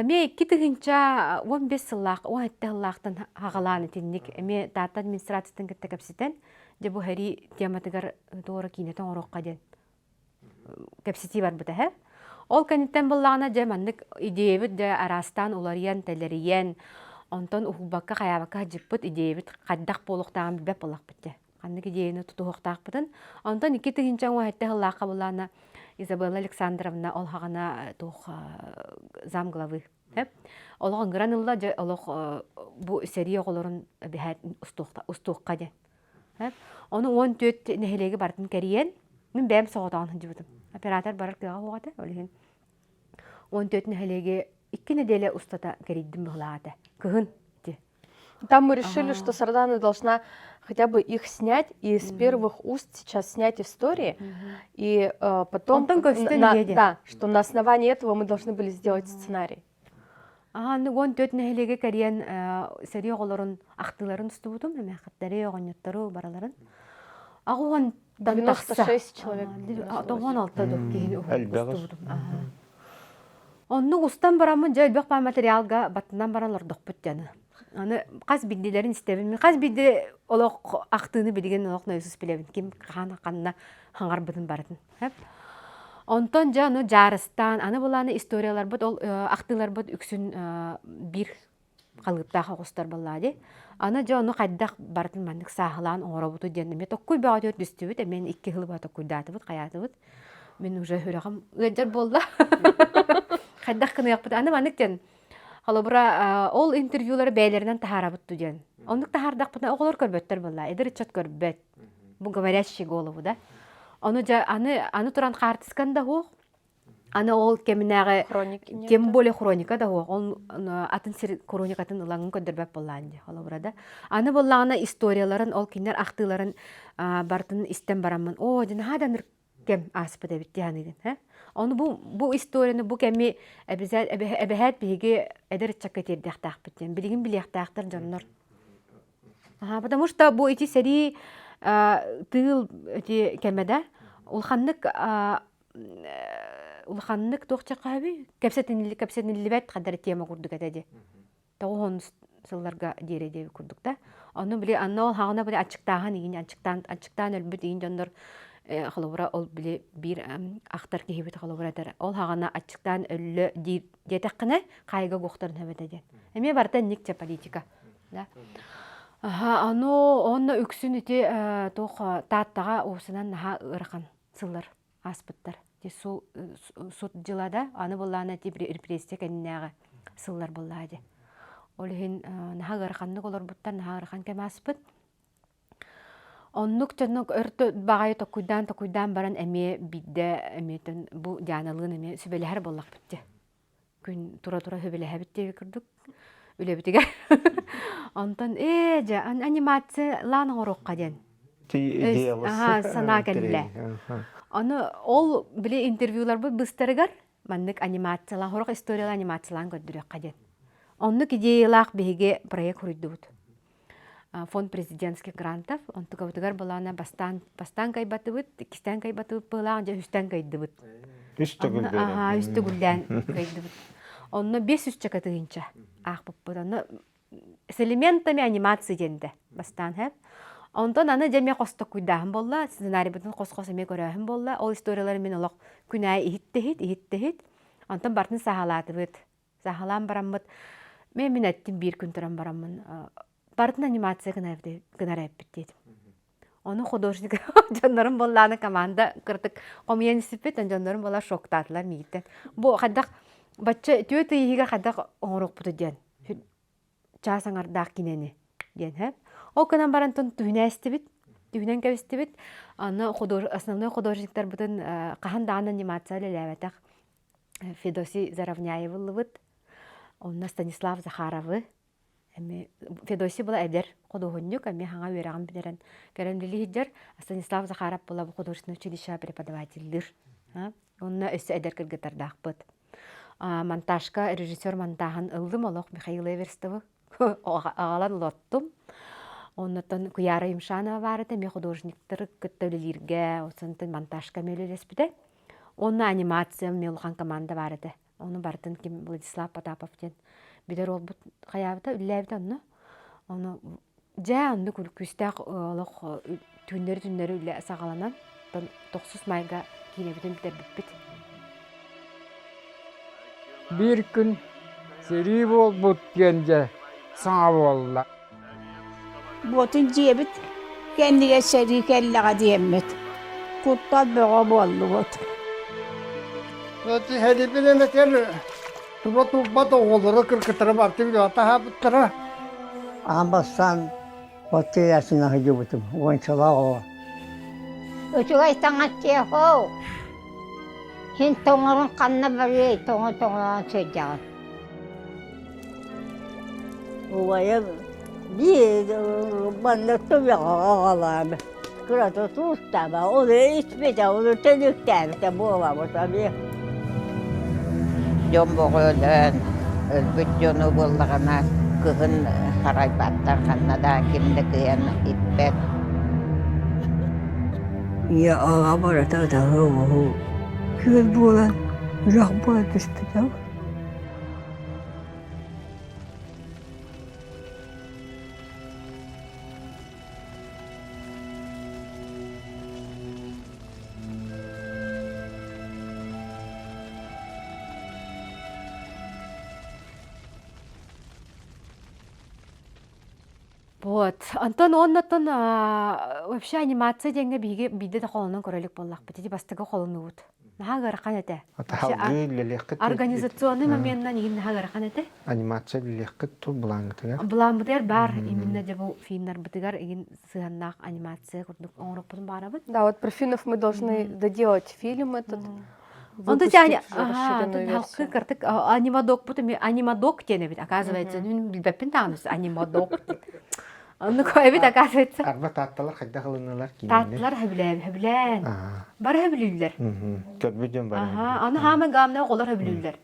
Эмиэ 2015 сыллаах, 17 сыллаахтан хаҕалаан итинник эмиэ Таатта администрациятын кытта кэпсэтэн, дьэ бу сэрии тематыгар туора киинэтэ оҥоруохха диэн кэпсэтии барбыта эһэ. Ол кэнниттэн буллаҕына дьэ маннык идеябыт дьэ араастаан уларыйан, тэлэрийэн, онтон уһулбакка хайаабакка сылдьыппыт идеябыт хайдах буолуохтааҕын билбэт буоллахпыт дьэ. Ханнык идеяны тутуһуохтаахпытын. Онтон 2017 сыллаахха буллаҕына Изабелла Александровна ол хаҕана туох замглавы олох ыҥыран ылла дьэ олох бу сэрии оҕолорун эбэһээт устуохха диэн Ону 14 нэһилиэги барытын кэрийэн, мин бэйэм соҕотоҕун сылдьыбытым. Оператор барар кыаҕа суох этэ, ол иһин 14 нэһилиэги икки нэдиэлэ устата кэрийдим быһылаах этэ. Кыһын ити. Там мы решили, что Сардана должна хотя бы их снять и с первых уст сейчас снять истории, и э, потом, Онтон көстөн на, иһиэ да, что на основании этого мы должны были сделать сценарий. Аһааны 14 нэһилиэги кэрийэн сэрии оҕолорун ахтыыларын устубутум, эмээххиттэри, оҕонньоттору бараларын. Аҕуһунтан тахса. 96 человек. 96 дук киһини Элбэҕи. устубутум. Оннук устан бараммын дьэ элбэх баа материалга баттынан баран олордохпут дьаны. Аны хас биирдилэрин истэбин. Мин хас биирди олох ахтыыны билигин олох нойсус билэбин. Ким хаана ханна хаҥарбытын барытын. Онтон дьэ ону дьаарыстаан, аны былааны историяларбыт ол ахтыыларбыт үксүн биир халыыптаах оҕустар буоллаа дии. Аны дьэ ону хайдах барытын маннык сааһылаан оҥоробуту диэн эмиэ токкуй бөҕөтүгэр түстүбүт, эмиэ икки сыл быһа токкуйдаатыбыт, хайаатыбыт. Мин уже сүрэҕим ыалдьар буолла. Хайдах гыныахпыт? Аны маннык диэн холобура ол интервьюлары бэйэлэринэн таһаарабыт диэн. Оннук таһаардахпытына оҕолор көрбөттөр буолла, эдэр ыччат көрбөт. Бу говорящий голову, да? Ону дьэ аны аны туран хаартыскан да суох. Аны ол кэминээҕи тем более хроника да суох. Ол атын сир хроникатын ылаҥын көрдөрбөт буоллаан дии холобура да. Аны буоллаҕына историяларын ол кинилэр ахтыыларын барытын истэн бараммын оо дьэ наһаа да кэм ааспыт эбит дии саныыгын һэ. Ону бу бу историяны бу кэми эбэһээт биһиги эдэр ыччакка тиэрдиэхтээхпит диэн билигин билиэхтээхтэр дьоннор. Аха, потому что бу ити сэрии тыыл ити кэмэ да улаханнык улаханнык туох чахаһаби кэпсэтиниллибэт хадара тема курдук этэ ди тоҕуһун сылларга диэри диэби курдук да ону били анна ол хаҕына били аччыктааһын игин аччыктаан аччыктаан өлбүт игин дьоннор холобура ол били биир ахтар киһибит холобура этэр ол хаҕына аччыктаан өллө диир диэтэххинэ хаайга гуохтарын хөбөтө диэн эмиэ барыта инник политика да Аха, аны онно үксүн ити туох Тааттаҕа уусунан наһаа ыарахан сыллар ааспыттар. Ити сут дьыла да, аны буоллаҕына ити репрессия кэннинээҕи сыллар буоллаҕа дии. Ол иһин наһаа ыараханнык олорбуттар, наһаа ыарахан кэм ааспыт. Оннук дьоннук өр баҕайы токуйдаан-токуйдаан баран эмиэ биирдэ эмиэ бу Дианалыын эмиэ сүбэлэһэр буоллахпыт дии. күн тура-тура сөбүлэһэбит диэби курдук үлэбитигэр. Онтон ээ дьэ анимациялаан оҥоруохха диэн санаа кэллэ. Ону ол били интервьюларбыт быстарыгар маннык анимациялаан, сорох историялар анимациялаан көрдөрүөххэ диэн. Оннук идеялаах биһиги проект суруйдубут. Фонд президентских грантов. Онтукабытыгар былаана бастаан бастаан кайбатыбыт, иккистээн кайбатыбыт быһылаах, дьэ үстээн кайдыбыт. Үс төгүл Аха, үс төгүллээн кайдыбыт. Онно 500 чака тыһыынча аахпыппыт. Онно с элементами анимации диэнде бастаан хэп. Онтон аны дьэ эмиэ хостокуйдааһын буолла, сценарийбытын хос-хос эмиэ көрөөһүн буолла. Ол историялары мин олох күн аайы иһиттэһит, иһиттэһит. Онтон бартын саһалаатыбыт. Саһалаан бараммыт, мен мин эттим биир күн туран бараммын, барытын анимация гынар эппит диэтим. Ону художник дьоннорум буоллааны команда кыртык хомуйан испиппит, дьоннорум буолла шоктаатылар миигиттэн. Бу хайдах бачча түөрт ый иһигэр хайдах оҥоруохпуту диэн чаас аҥардаах кинини диэн һэ. Ол гынан баран тун түһүнээстибит, түһүнэн кэбистибит. Аны худож... основной художниктарбытын хаһан даҕаны анимация үлэлээбэтэх Федосий Заровняевы ыллыбыт. Онно Станислав Захаровы эми Федосий была эдэр худуоһунньук, эмиэ хаҥа үөрэҕин бүтэрэн кэлэн үлэлии сылдьар. Станислав Захаров была художественное училище преподавателлиир. Онно өссө эдэр кыргыттардаахпыт. Монтажка режиссер монтаһын ыллым олох Михаил Эверстовы аҕалан олоттум. Оннотон Куяра Юмшанова баар этэ, эмиэ художниктары кытта үлэлииргэ, онтон монтажка эмиэ үлэлэспитэ. Уонна анимация эмиэ улахан команда баар этэ. Ону барытын ким Владислав Потапов диэн билэр уолбут хайаабыта, үлэлээбитэ онно. Ону дьэ оннук күүстээх олох түүннэри-түүннэри үлэ саҕаланан, тохсус маайга киинэбитин бүтэрбиппит. Биир күн сэрии буолбут диэн дьэ саҥа буолла. Буотун дьиэбит кэннигэр сэрии кэллэҕэ диэммит, куттал бөҕө буоллубут. Сэриибин эмэтэр туба турбат оҕолоро кыргыттара барты билэ таһаабыттара. Аан бастаан Оттуйаасына сылдьыбытым уончалаах оҕо. Үчүгэй таҥас дьиэхоо. Син тоҥорун ханна барыай тоҥо-тоҥолоон сылдьаҕын. Убайым биир манна түмэҕэ аҕалаан кырата туустаба, ону испитэ, ону төнүктээбитэ буолабыт эмиэ. Дьон боҕо өлөн, өлбүт дьону буоллаҕына кыһын харайбаттар ханна да ким да кыайан иппэт. Ийэ аҕа барыта ытаһыы-оҥоһуу күөл буолан, үрэх буола түспүтэ. Вот. Антон оннотон вообще анимация диэҥҥэ биһиги биирдэ да холонон көрө илик буоллахпыт. Ити бастакы холонуубут. Наһаа ыарахан этэ. Салгыы үлэлиэххит Организационный моменынан игин наһаа ыарахан этэ. Анимация үлэлиэххит ту былааҥҥытыгар. Былааммытыгар баар именно дьэ бу финнарбытыгар игин сыһыаннаах анимация курдук оҥоруохпутун баарабыт. Да, вот про финнов мы должны доделать фильм этот. Онто халкы кыртык анимадок бут анимадок диэн эбит оказывается мин билбэппин даҕаны анимадок Оннук эбит оказывается. Арба таатталар хайдах ылыннылар киинини? Таатталар хөбүлээн, хөбүлээн. Бары хөбүлүүллэр. Көрбүт дьон бары. Аха, аны хаама гаамна оҕолор хөбүлүүллэр.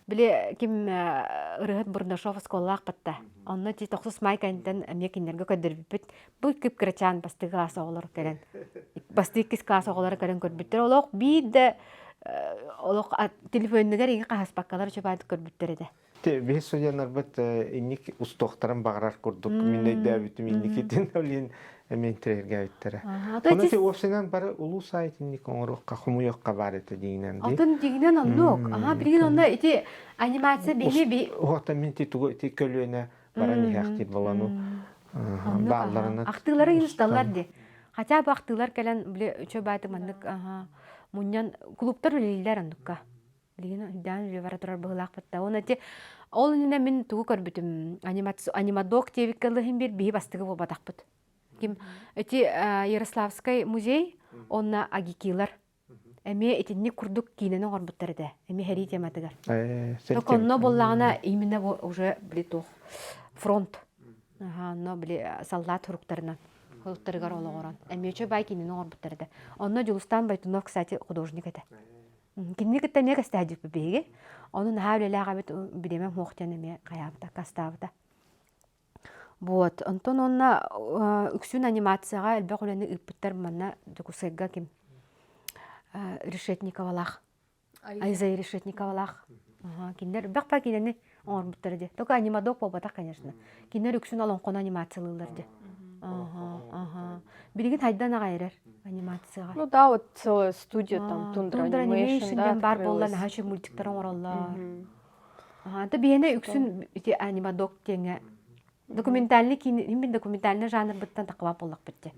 Били ким ырыһыт Бурнашов оскуолалаах батта. Онно ти тохсус май кэнтэн эмиэ кинилэргэ көрдөрбүппүт. Бу кып кырачаан бастыгы класс оҕолор кэлэн бастыы иккис класс оҕолоро кэлэн көрбүттэр. Олох биир да олох телефонныгар иги хаһаспаккалар чөпаат көрбүттэр этэ. Биһи студеннарбыт инник устуохтарын баҕарар курдук мин өйдөөбүтүм инникитин олин эмиэ интириэргээбиттэрэ. Ону ти уопсайынан бары улуус аайы итинник оҥоруохха хомуйуохха баар этэ дигинэн ди. Атын дигинэн оннук. Аха билигин онно ити анимация биһи Уота мин ти тугу ити көлүөнэ баран иһээхтиир болану баалларына Ахтыылары инсталлар ди. Хотя бы ахтыылар кэлэн били үчө бааты маннык мунньан клубтар үлэлииллэр оннукка. Билигин өйдөөн үлэ бара турар быһыылаахпыт да. Уонна ити ол иннинэ мин тугу көрбүтүм анимадок диэбиккэ ылыһын биир биһи бастыгы буолбатахпыт. Ким ити Ярославскай музей уонна Агикилар эмиэ итинник курдук киинэни оҥорбуттар этэ. Эмиэ сэрии тематыгар. Только онно буоллаҕына именно уже били туох фронт. Аха, онно били саллаат суруктарынан суруктарыгар олоҕуран. Эмиэ үчүгэй баай киинэни оҥорбуттар этэ. Онно Дьулустаан Бойтунов, кстати, художник этэ. Кинини кытта эмиэ кэстэһдьиппит биһиги. Ону наһаа үлэлээх эбит бириэмэм суох диэн эмиэ хайаабыта, аккаастаабыта. Вот. Онтон уонна үксүн анимацияҕа элбэх үлэни ыыппыттар манна Дьокуускайга ким Решетниковалаах. Айза Решетниковалаах. Кинилэр элбэх па кинини оҥорбуттара дии. Только анимадок буолбатах, конечно. Кинилэр үксүн олоҥхону анимациялыыллар дии. Билигин хайдан аҕай эрэр анимацияҕа. Ну да, вот целая студия там Тундра Тундра Animation диэн баар буолла, наһаа үчүгэй мультиктар оҥороллор. Ата биһиэнэ үксүн ити анимадок диэҥҥэ документальный киин мин документальный жанрбыттан тахабап буоллахпыт дии.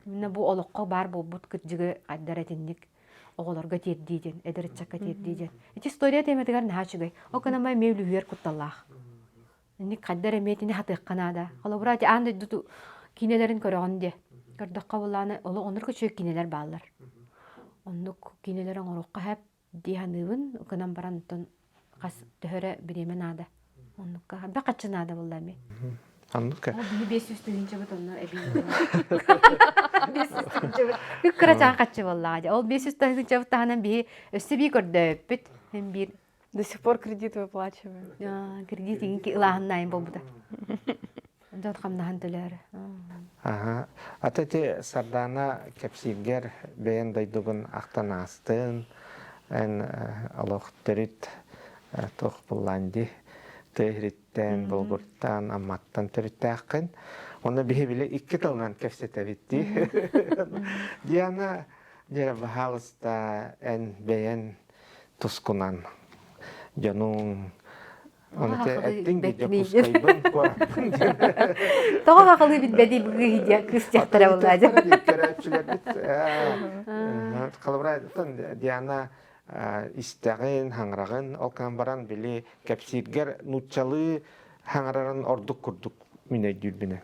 Именно бу олоххо баар буолбут кырдьыгы айдар этинник оҕолорго тиэрдии диэн, эдэр ыччакка тиэрдии диэн. Ити история тиэмэтигэр наһаа үчүгэй. Ол гынан эмиэ үлүһүйэр кутталлаах. Инник хайда эрэ эмиэ итини хатыахха наада. Холобура, ити аан дойду киинэлэрин көрөҕүн диэ. Көрдөххө булааны, олох оннук үчүгэй киинэлэр бааллар. Оннук киинэлэр оҥоруохха сөп дии саныыбын. Гынан баран онтон хас төһө эрэ бириэмэ наада. Оннукка элбэх хаччы наада буолла эмиэ. Оннук. Ол биһи 500 тыһыынчабыт онно эбии. 500 тыһыынчабыт. Үк кырачаан хаччы буоллаҕа дии. Ол 500 тыһыынчабыт таһынан биһи өссө бии көрдөөбүппүт. Һин биир До сих пор кредит выплачиваем. Кредит иҥки ылааһыннаайын буолбута. Дьон хамнаһын төлөөрө. Аха. Ата ити Сардаана кэпсииргэр бэйэн дойдугун ахтан аастын, эн олох төрүт туох буллаан дии тыа Булгуртан, Амматтан төрүттээххин. Онно биһи били икки тылынан кэпсэтэбит дии. Диана, дьэ, баһаалыста, эн бэйэн тускунан дьонуҥ Оны те эттиң ди Дьокуускайбын куораппын диэн. Тоҕо хахалыы билбэдий быгыы диэн кыыс дьахтара буолла дьэ. Көрөөччүлэрбит холобура Диана истэҕин, хаҥыраҕын, ол кынан баран били кэпсииргэр нууччалыы хаҥырарын ордук курдук мин өйдүүрбүнэн.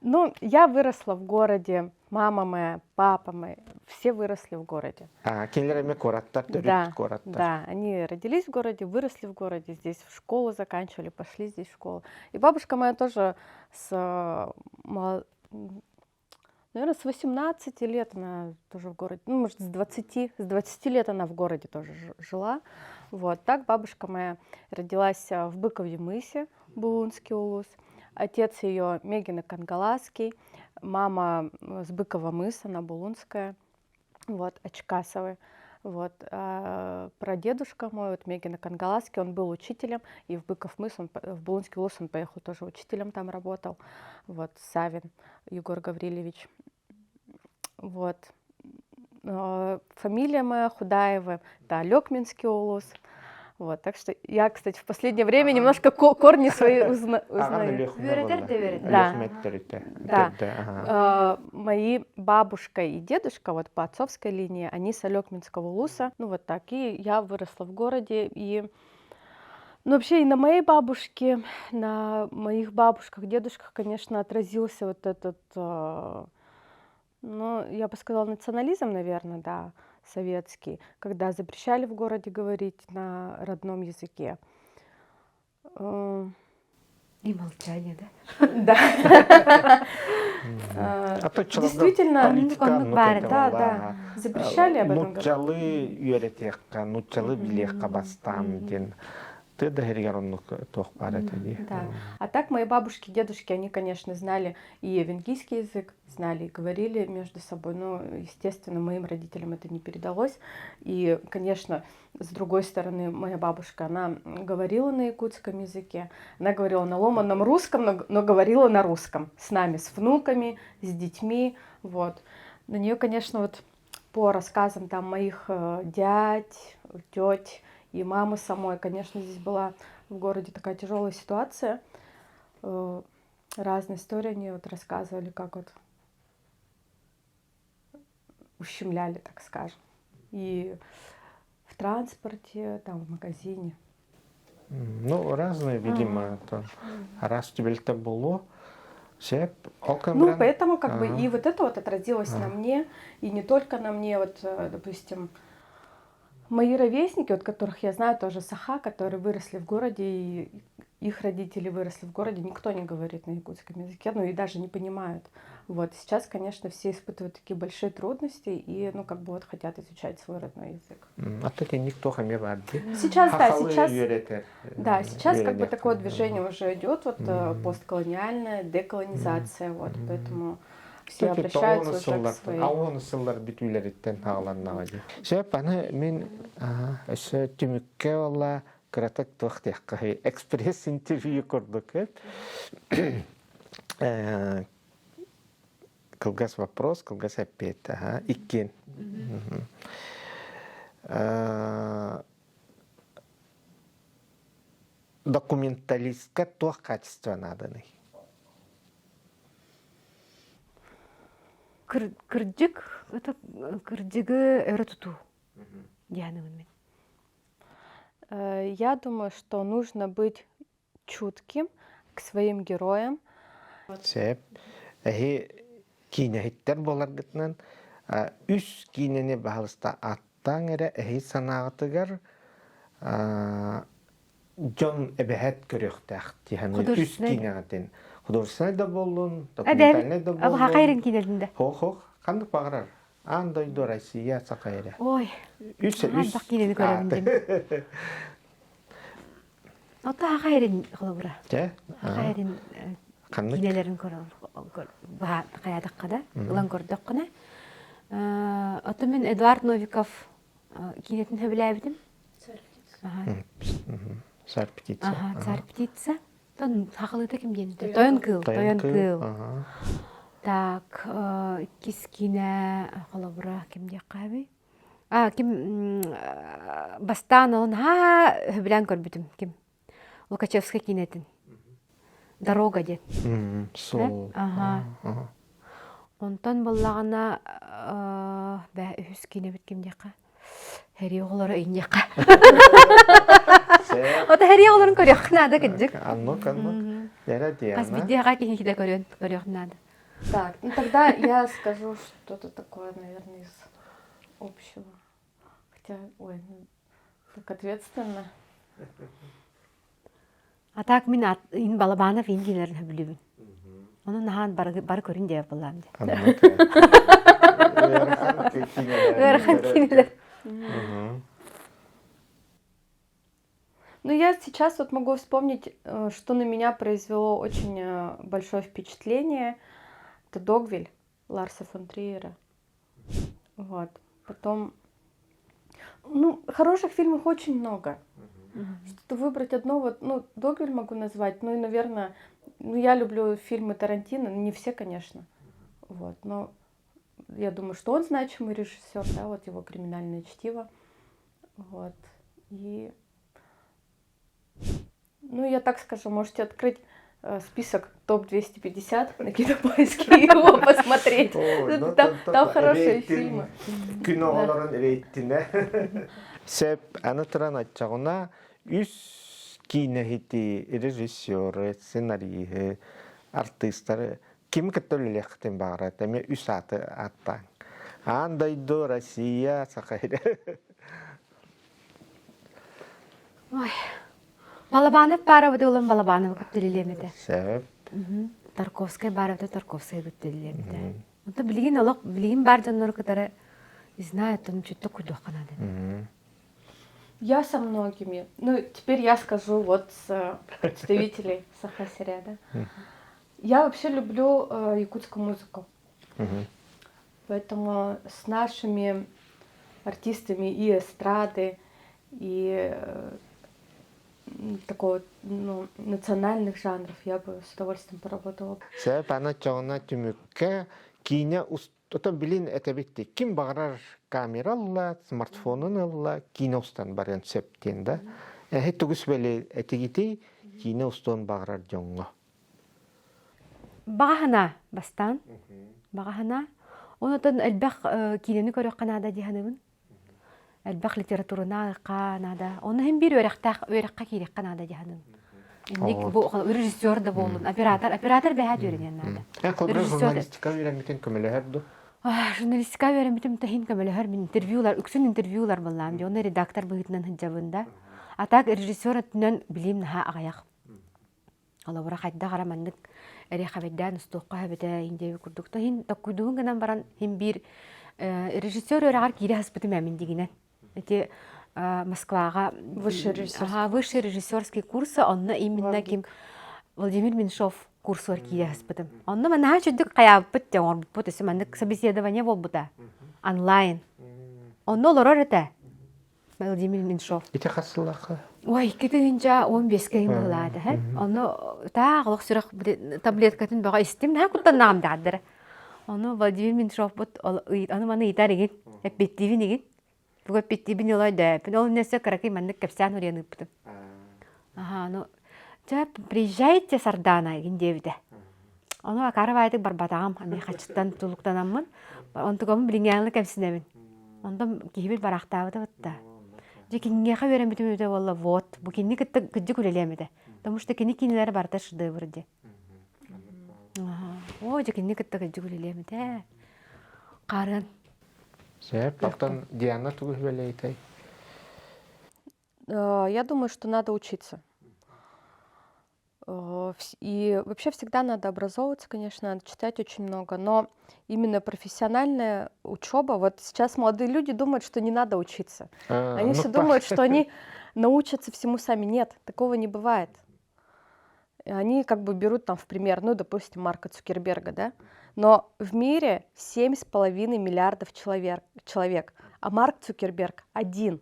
Ну, я выросла в городе. Мама моя, папа мой, все выросли в городе. А, кинилэр эмиэ куораттар, төрүт Да, куораттар. да, они родились в городе, выросли в городе, здесь в школу заканчивали, пошли здесь в школу. И бабушка моя тоже с, наверное, с 18 лет она тоже в городе, ну, может, с 20, с 20 лет она в городе тоже жила. Вот, так бабушка моя родилась в Быкове мысе, Булунский улус. Отец ее Мегина Кангаласский, мама с Быкова мыса, она булунская, вот, Очкасовы. Вот. А прадедушка мой, вот Мегина Кангаласский, он был учителем, и в Быков мыс, он, в Булунский улус он поехал тоже учителем там работал. Вот, Савин Егор Гаврилевич. Вот. Фамилия моя Худаева, это Алекминский улус. Вот, так что я, кстати, в последнее время немножко корни свои узнаю. Да. Да. Мои бабушка и дедушка, вот по отцовской линии, они с Алекминского улуса. Ну, вот так. И я выросла в городе, и ну, вообще и на моей бабушке, на моих бабушках, дедушках, конечно, отразился вот этот... Ну, я бы сказала, национализм, наверное, да, советский, когда запрещали в городе говорить на родном языке. Э, И молчание, да? Да. Действительно, да, да, запрещали об этом говорить. Нуччалы үөрэтиэххэ, нуччалы билиэххэ бастаан диэн Ты да иһигэр оннук туох баар этэ дии. Да. А так мои бабушки, дедушки, они, конечно, знали и эвенкийский язык, знали и говорили между собой, но, естественно, моим родителям это не передалось. И, конечно, с другой стороны, моя бабушка, она говорила на якутском языке, она говорила на ломаном русском, но, но говорила на русском с нами, с внуками, с детьми, вот. На нее, конечно, вот по рассказам там моих э, дядь, теть и мамы самой, конечно, здесь была в городе такая тяжелая ситуация. Э, разные истории они вот рассказывали, как вот ущемляли, так скажем. И в транспорте, там, в магазине. Ну, разные, видимо, это раз түбэлтэ буолуо. Сөп, ол Ну, поэтому как бы и вот это вот отразилось на мне, и не только на мне, вот, э, допустим, мои ровесники, вот которых я знаю тоже саха, которые выросли в городе, и их родители выросли в городе, никто не говорит на якутском языке, ну и даже не понимают. Вот сейчас, конечно, все испытывают такие большие трудности и, ну, как бы вот хотят изучать свой родной язык. А то никто хаме бар Сейчас, да, сейчас, да, сейчас как бы такое движение уже идет, вот э, постколониальная деколонизация, вот, поэтому все обращаются уже к своей. Ауон сыллар бүтүүлэриттэн хааланнаҕа дии. Сөп, аны мин өссө түмүккэ olla кыратык туох диэххэ экспресс интервью курдук Кылгас вопрос, кылгас эппиэт. Иккиэн. Документалистка туох качество нааданый? Кырдьык, это кырдьыгы өрө тутуу дианыбын мин. Э, я думаю, что нужно быть чутким к своим героям. Сөп. Эһи киинэһиттэр буоларгытынан үс киинэни баһалыста аттаан эрэ эһи санааҕытыгар дьон эбэһэт көрүөхтээх тиһэн үс киинэҕитин художественный да буоллун, документальный да буоллун. Хахайрын киинэлин Хох-хох, ханнык баҕарар. Аан дойду Россия саха эрэ. Ой. Үс үс киинэни көрөбүн дим. Ото хахайрын холобура. Дьэ. Хахайрын киинэлэрин хайаатахха да, ылан көрдөххүнэ. Ото мин Эдуард Новиков киинэтин сөбүлээбитим. Царь птица. Ага, царь птица. Тон хахалыта ким диэн Тойон кыыл, тойон кыыл. Так, иккис киинэ холобура ким диэххэ А ким бастаан олон ха сөбүлээн көрбүтүм ким Лукачевскай киинэтин Дорога диэн. Сол. Ага. Онтон буоллаҕына бээ үһүс киинэбит ким диэххэ Хэрий оҕолоро инниэххэ. Ото хэрий оҕолорун көрүөххэ наада кырдьык. Аннук, аннук. Яра Диана. Хас биирдиэхэ киһи көрүөн көрүөх наада. Так, ну тогда я скажу что-то такое, наверное, из общего. Хотя, ой, ну, так ответственно. А так мин ин Балабанов ин киилэрин сөбүлүүбүн. Ону наһаан бары, бары көрүн диэбит буоллаам дии. Ыарахан киинэлэр. Ну, я сейчас вот могу вспомнить, э, что на меня произвело очень э, большое впечатление. Это Догвиль Ларса фон Триера. Вот. Потом, ну, хороших фильмов очень много. Что-то выбрать одно, вот, ну, Догвиль могу назвать, ну и, наверное, ну, я люблю фильмы Тарантино, не все, конечно, вот, но я думаю, что он значимый режиссер, да, вот его «Криминальное чтиво», вот, и, ну, я так скажу, можете открыть э, список топ-250 на Кинопоиске и его посмотреть. Ну, Там, там хорошие фильмы. Күн оҕолорун рейтинэ. Сөп, аны туран оччоҕуна үс киинэһити режиссеры, сценариһы, артыыстары. Кими кытта үлэлиэххитин баҕарат эмиэ үс ааты ааттааҥ. Аан дойду, Россия, Саха сирэ. Ой, Балабанов баарабыт улам Балабановы кытта үлэлиэм этэ. Сөп. Тарковскай баарабыта Тарковскай кытта үлэлиэм этэ. Онтон билигин олох билигин баар дьоннору кытары не знаю, там чуть-то куйдуохха надо. Я со многими. Ну, теперь я скажу вот с представителей Саха-Сиря, да. Я вообще люблю э, якутскую музыку. Поэтому с нашими артистами и эстрады, и э, такого ну, национальных жанров я бы с удовольствием поработала. Сөп, аны чоҕуна түмүккэ киинэ Отон билин этэбит ким баҕарар камера ылла, смартфонун ылла, киинэ устан барыан сөп диэн да. Эһи тугус бели этигитий киинэ устуон баҕарар дьоҥҥо. Баҕаһына бастаан. Баҕаһына. Онотон элбэх киинэни көрүөххэ наада дии саныыбын. Элбэх литератураны ааҕыахха наада. Ону иһин биир үөрэхтээх үөрэххэ киириэххэ наада дии саныыбын. Инник бу режиссер да буоллун, оператор, оператор бэһэ үөрэниэн наада. Эн холобура журналистика үөрэммитин көмөлөһөр ду? Журналистика үөрэммитим таһин көмөлөһөр мин интервьюлар, үксүн интервьюлар буоллаам дии. Онно редактор быһыытынан сылдьабын да. А так режиссер өттүнэн билиим наһаа аҕыйах. Холобура хайдах эрэ маннык эриэхэбэйдээн устуохха эбитэ индиэби курдук да иһин токкуйдугун гынан баран иһин биир режиссер үөрэҕэр киирэ сыспытым ээ мин дигинэн. Ити Москваҕа высший режиссерский высший режиссерский курса онно именно ким Владимир Меньшов курсугар киирэ сыспытым. Онно наһаа үчүгдүк хайаабыппыт дьэ оҥорбуппут өссө маннык собеседование буолбута онлайн. Онно олорор этэ. Владимир Меньшов. Ити хас сыллаахха? Ой, 2015-ке быһылаата, һэ. Ону таах олох сүрэх таблеткатын бөҕө истим, наһаа куттаннаҕым даҕаддара. Ону Владимир Меньшовпут аны маны ыйытар игин, эппиттиибин игин. Тугу эппиттиибин олой дөппүн. Ол иннессе кыракый маннык кэпсээн уруйан ыыппытым. Аха, ну, чэ, приезжайте, Сардана, игин диэбитэ. Ону акаары баайдык барбатаҕым, ами хачыттан тулуктанаммын, онтугабын билиҥҥээҥҥи кэмсинэбин. Онтон киһибит бараахтаабыта бытта. Дьэ киниэхэ үөрэммитим үтэ буолла вот бу кинини кытта кырдьык үлэлиэм этэ. Потому что кини кинилэри барыта шедевр дии. О, дьэ кинини кытта кырдьык үлэлиэм этэ. Хаарыан. Сөп, оттон Диана тугу үлэлээтэй? Я думаю, что надо учиться. И вообще всегда надо образовываться, конечно, надо читать очень много, но именно профессиональная учеба, вот сейчас молодые люди думают, что не надо учиться. А, они ну, все думают, что они научатся всему сами. Нет, такого не бывает. Они как бы берут там в пример, ну, допустим, Марка Цукерберга, да, но в мире 7,5 миллиардов человек, человек, а Марк Цукерберг один.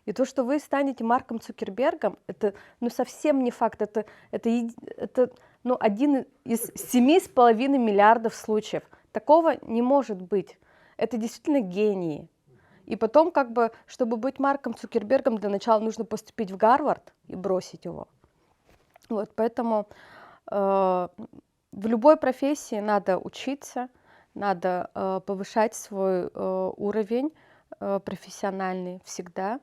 И то, что вы станете Марком Цукербергом, это ну, совсем не факт. Это, это, это ну, один из 7,5 миллиардов случаев. Такого не может быть. Это действительно гении. И потом, как бы, чтобы быть Марком Цукербергом, для начала нужно поступить в Гарвард и бросить его. Вот, поэтому э, в любой профессии надо учиться, надо э, повышать свой э, уровень э, профессиональный всегда.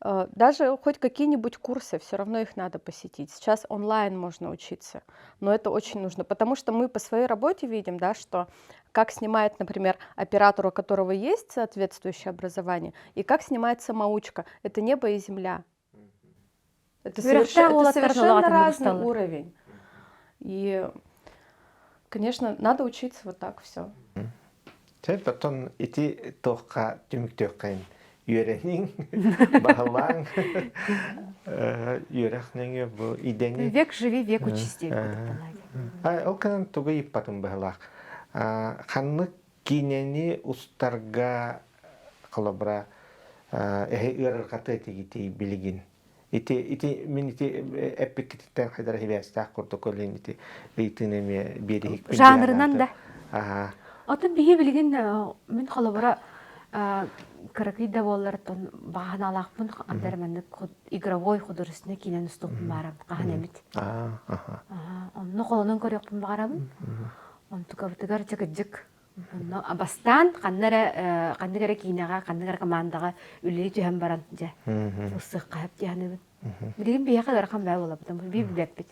Э, даже хоть какие-нибудь курсы, все равно их надо посетить. Сейчас онлайн можно учиться, но это очень нужно, потому что мы по своей работе видим, да, что как снимает, например, оператор, у которого есть соответствующее образование, и как снимает самоучка. Это небо и земля. Это, соверш... это совершенно разный уровень. И, конечно, надо учиться вот так все. Чэ, потом ити туохха түмүктүөххэ үөрэниҥ, баһылааҥ, үөрэх нөҥүө бу идэни. Век живи, век учись диэн Ол кэнэн тугу ыйыппатым быһылаах. Ханнык киинэни устарга холобура эһи ыарырҕатыа этигитий билигин? Ити ити мин ити эппиккититтэн хайдара сибээстээх курдук өлүн ити ыйытыыны эмиэ биэриһикпин Жанрынан да. Аха. Отон биһи билигин мин холобура кыракый да буоллар баҕанаалаахпын андар маннык игровой художественный киинэн устуохпун баарабын хаһан эмит. Онно холонон көрүөхпүн баҕарабын. Онтукабытыгар чыкыдьык Онно бастаан ханна эрэ ханнык эрэ киинэҕэ, ханнык эрэ командаҕа үлэлии түһэн баран дьэ ылсыахха сөп дии саныыбын. Билигин биһиэхэ ыарахан баа буолабыт, биир билэппит.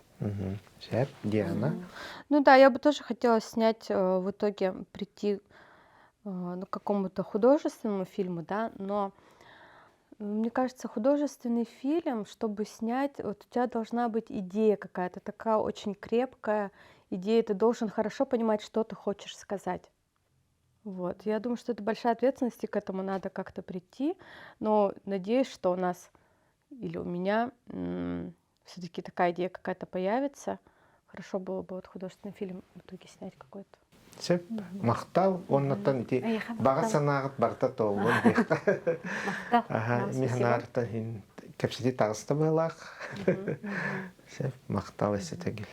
Сөп, Диана. Ну да, я бы тоже хотела снять э, в итоге прийти э, ну, к какому-то художественному фильму, да, но мне кажется, художественный фильм, чтобы снять, вот у тебя должна быть идея какая-то такая очень крепкая идея, ты должен хорошо понимать, что ты хочешь сказать. Вот. Я думаю, что это большая ответственность, и к этому надо как-то прийти. Но надеюсь, что у нас или у меня все-таки такая идея какая-то появится. Хорошо было бы вот художественный фильм в итоге снять какой-то. Сөп. Махтал. Оннаттан ити баҕа санааҕыт барыта туоллун диэххэ. Махтал. Аха, михнаарта хин кэпсэти таҕыста быһылаах. Сөп. Махтал эсэтэгил.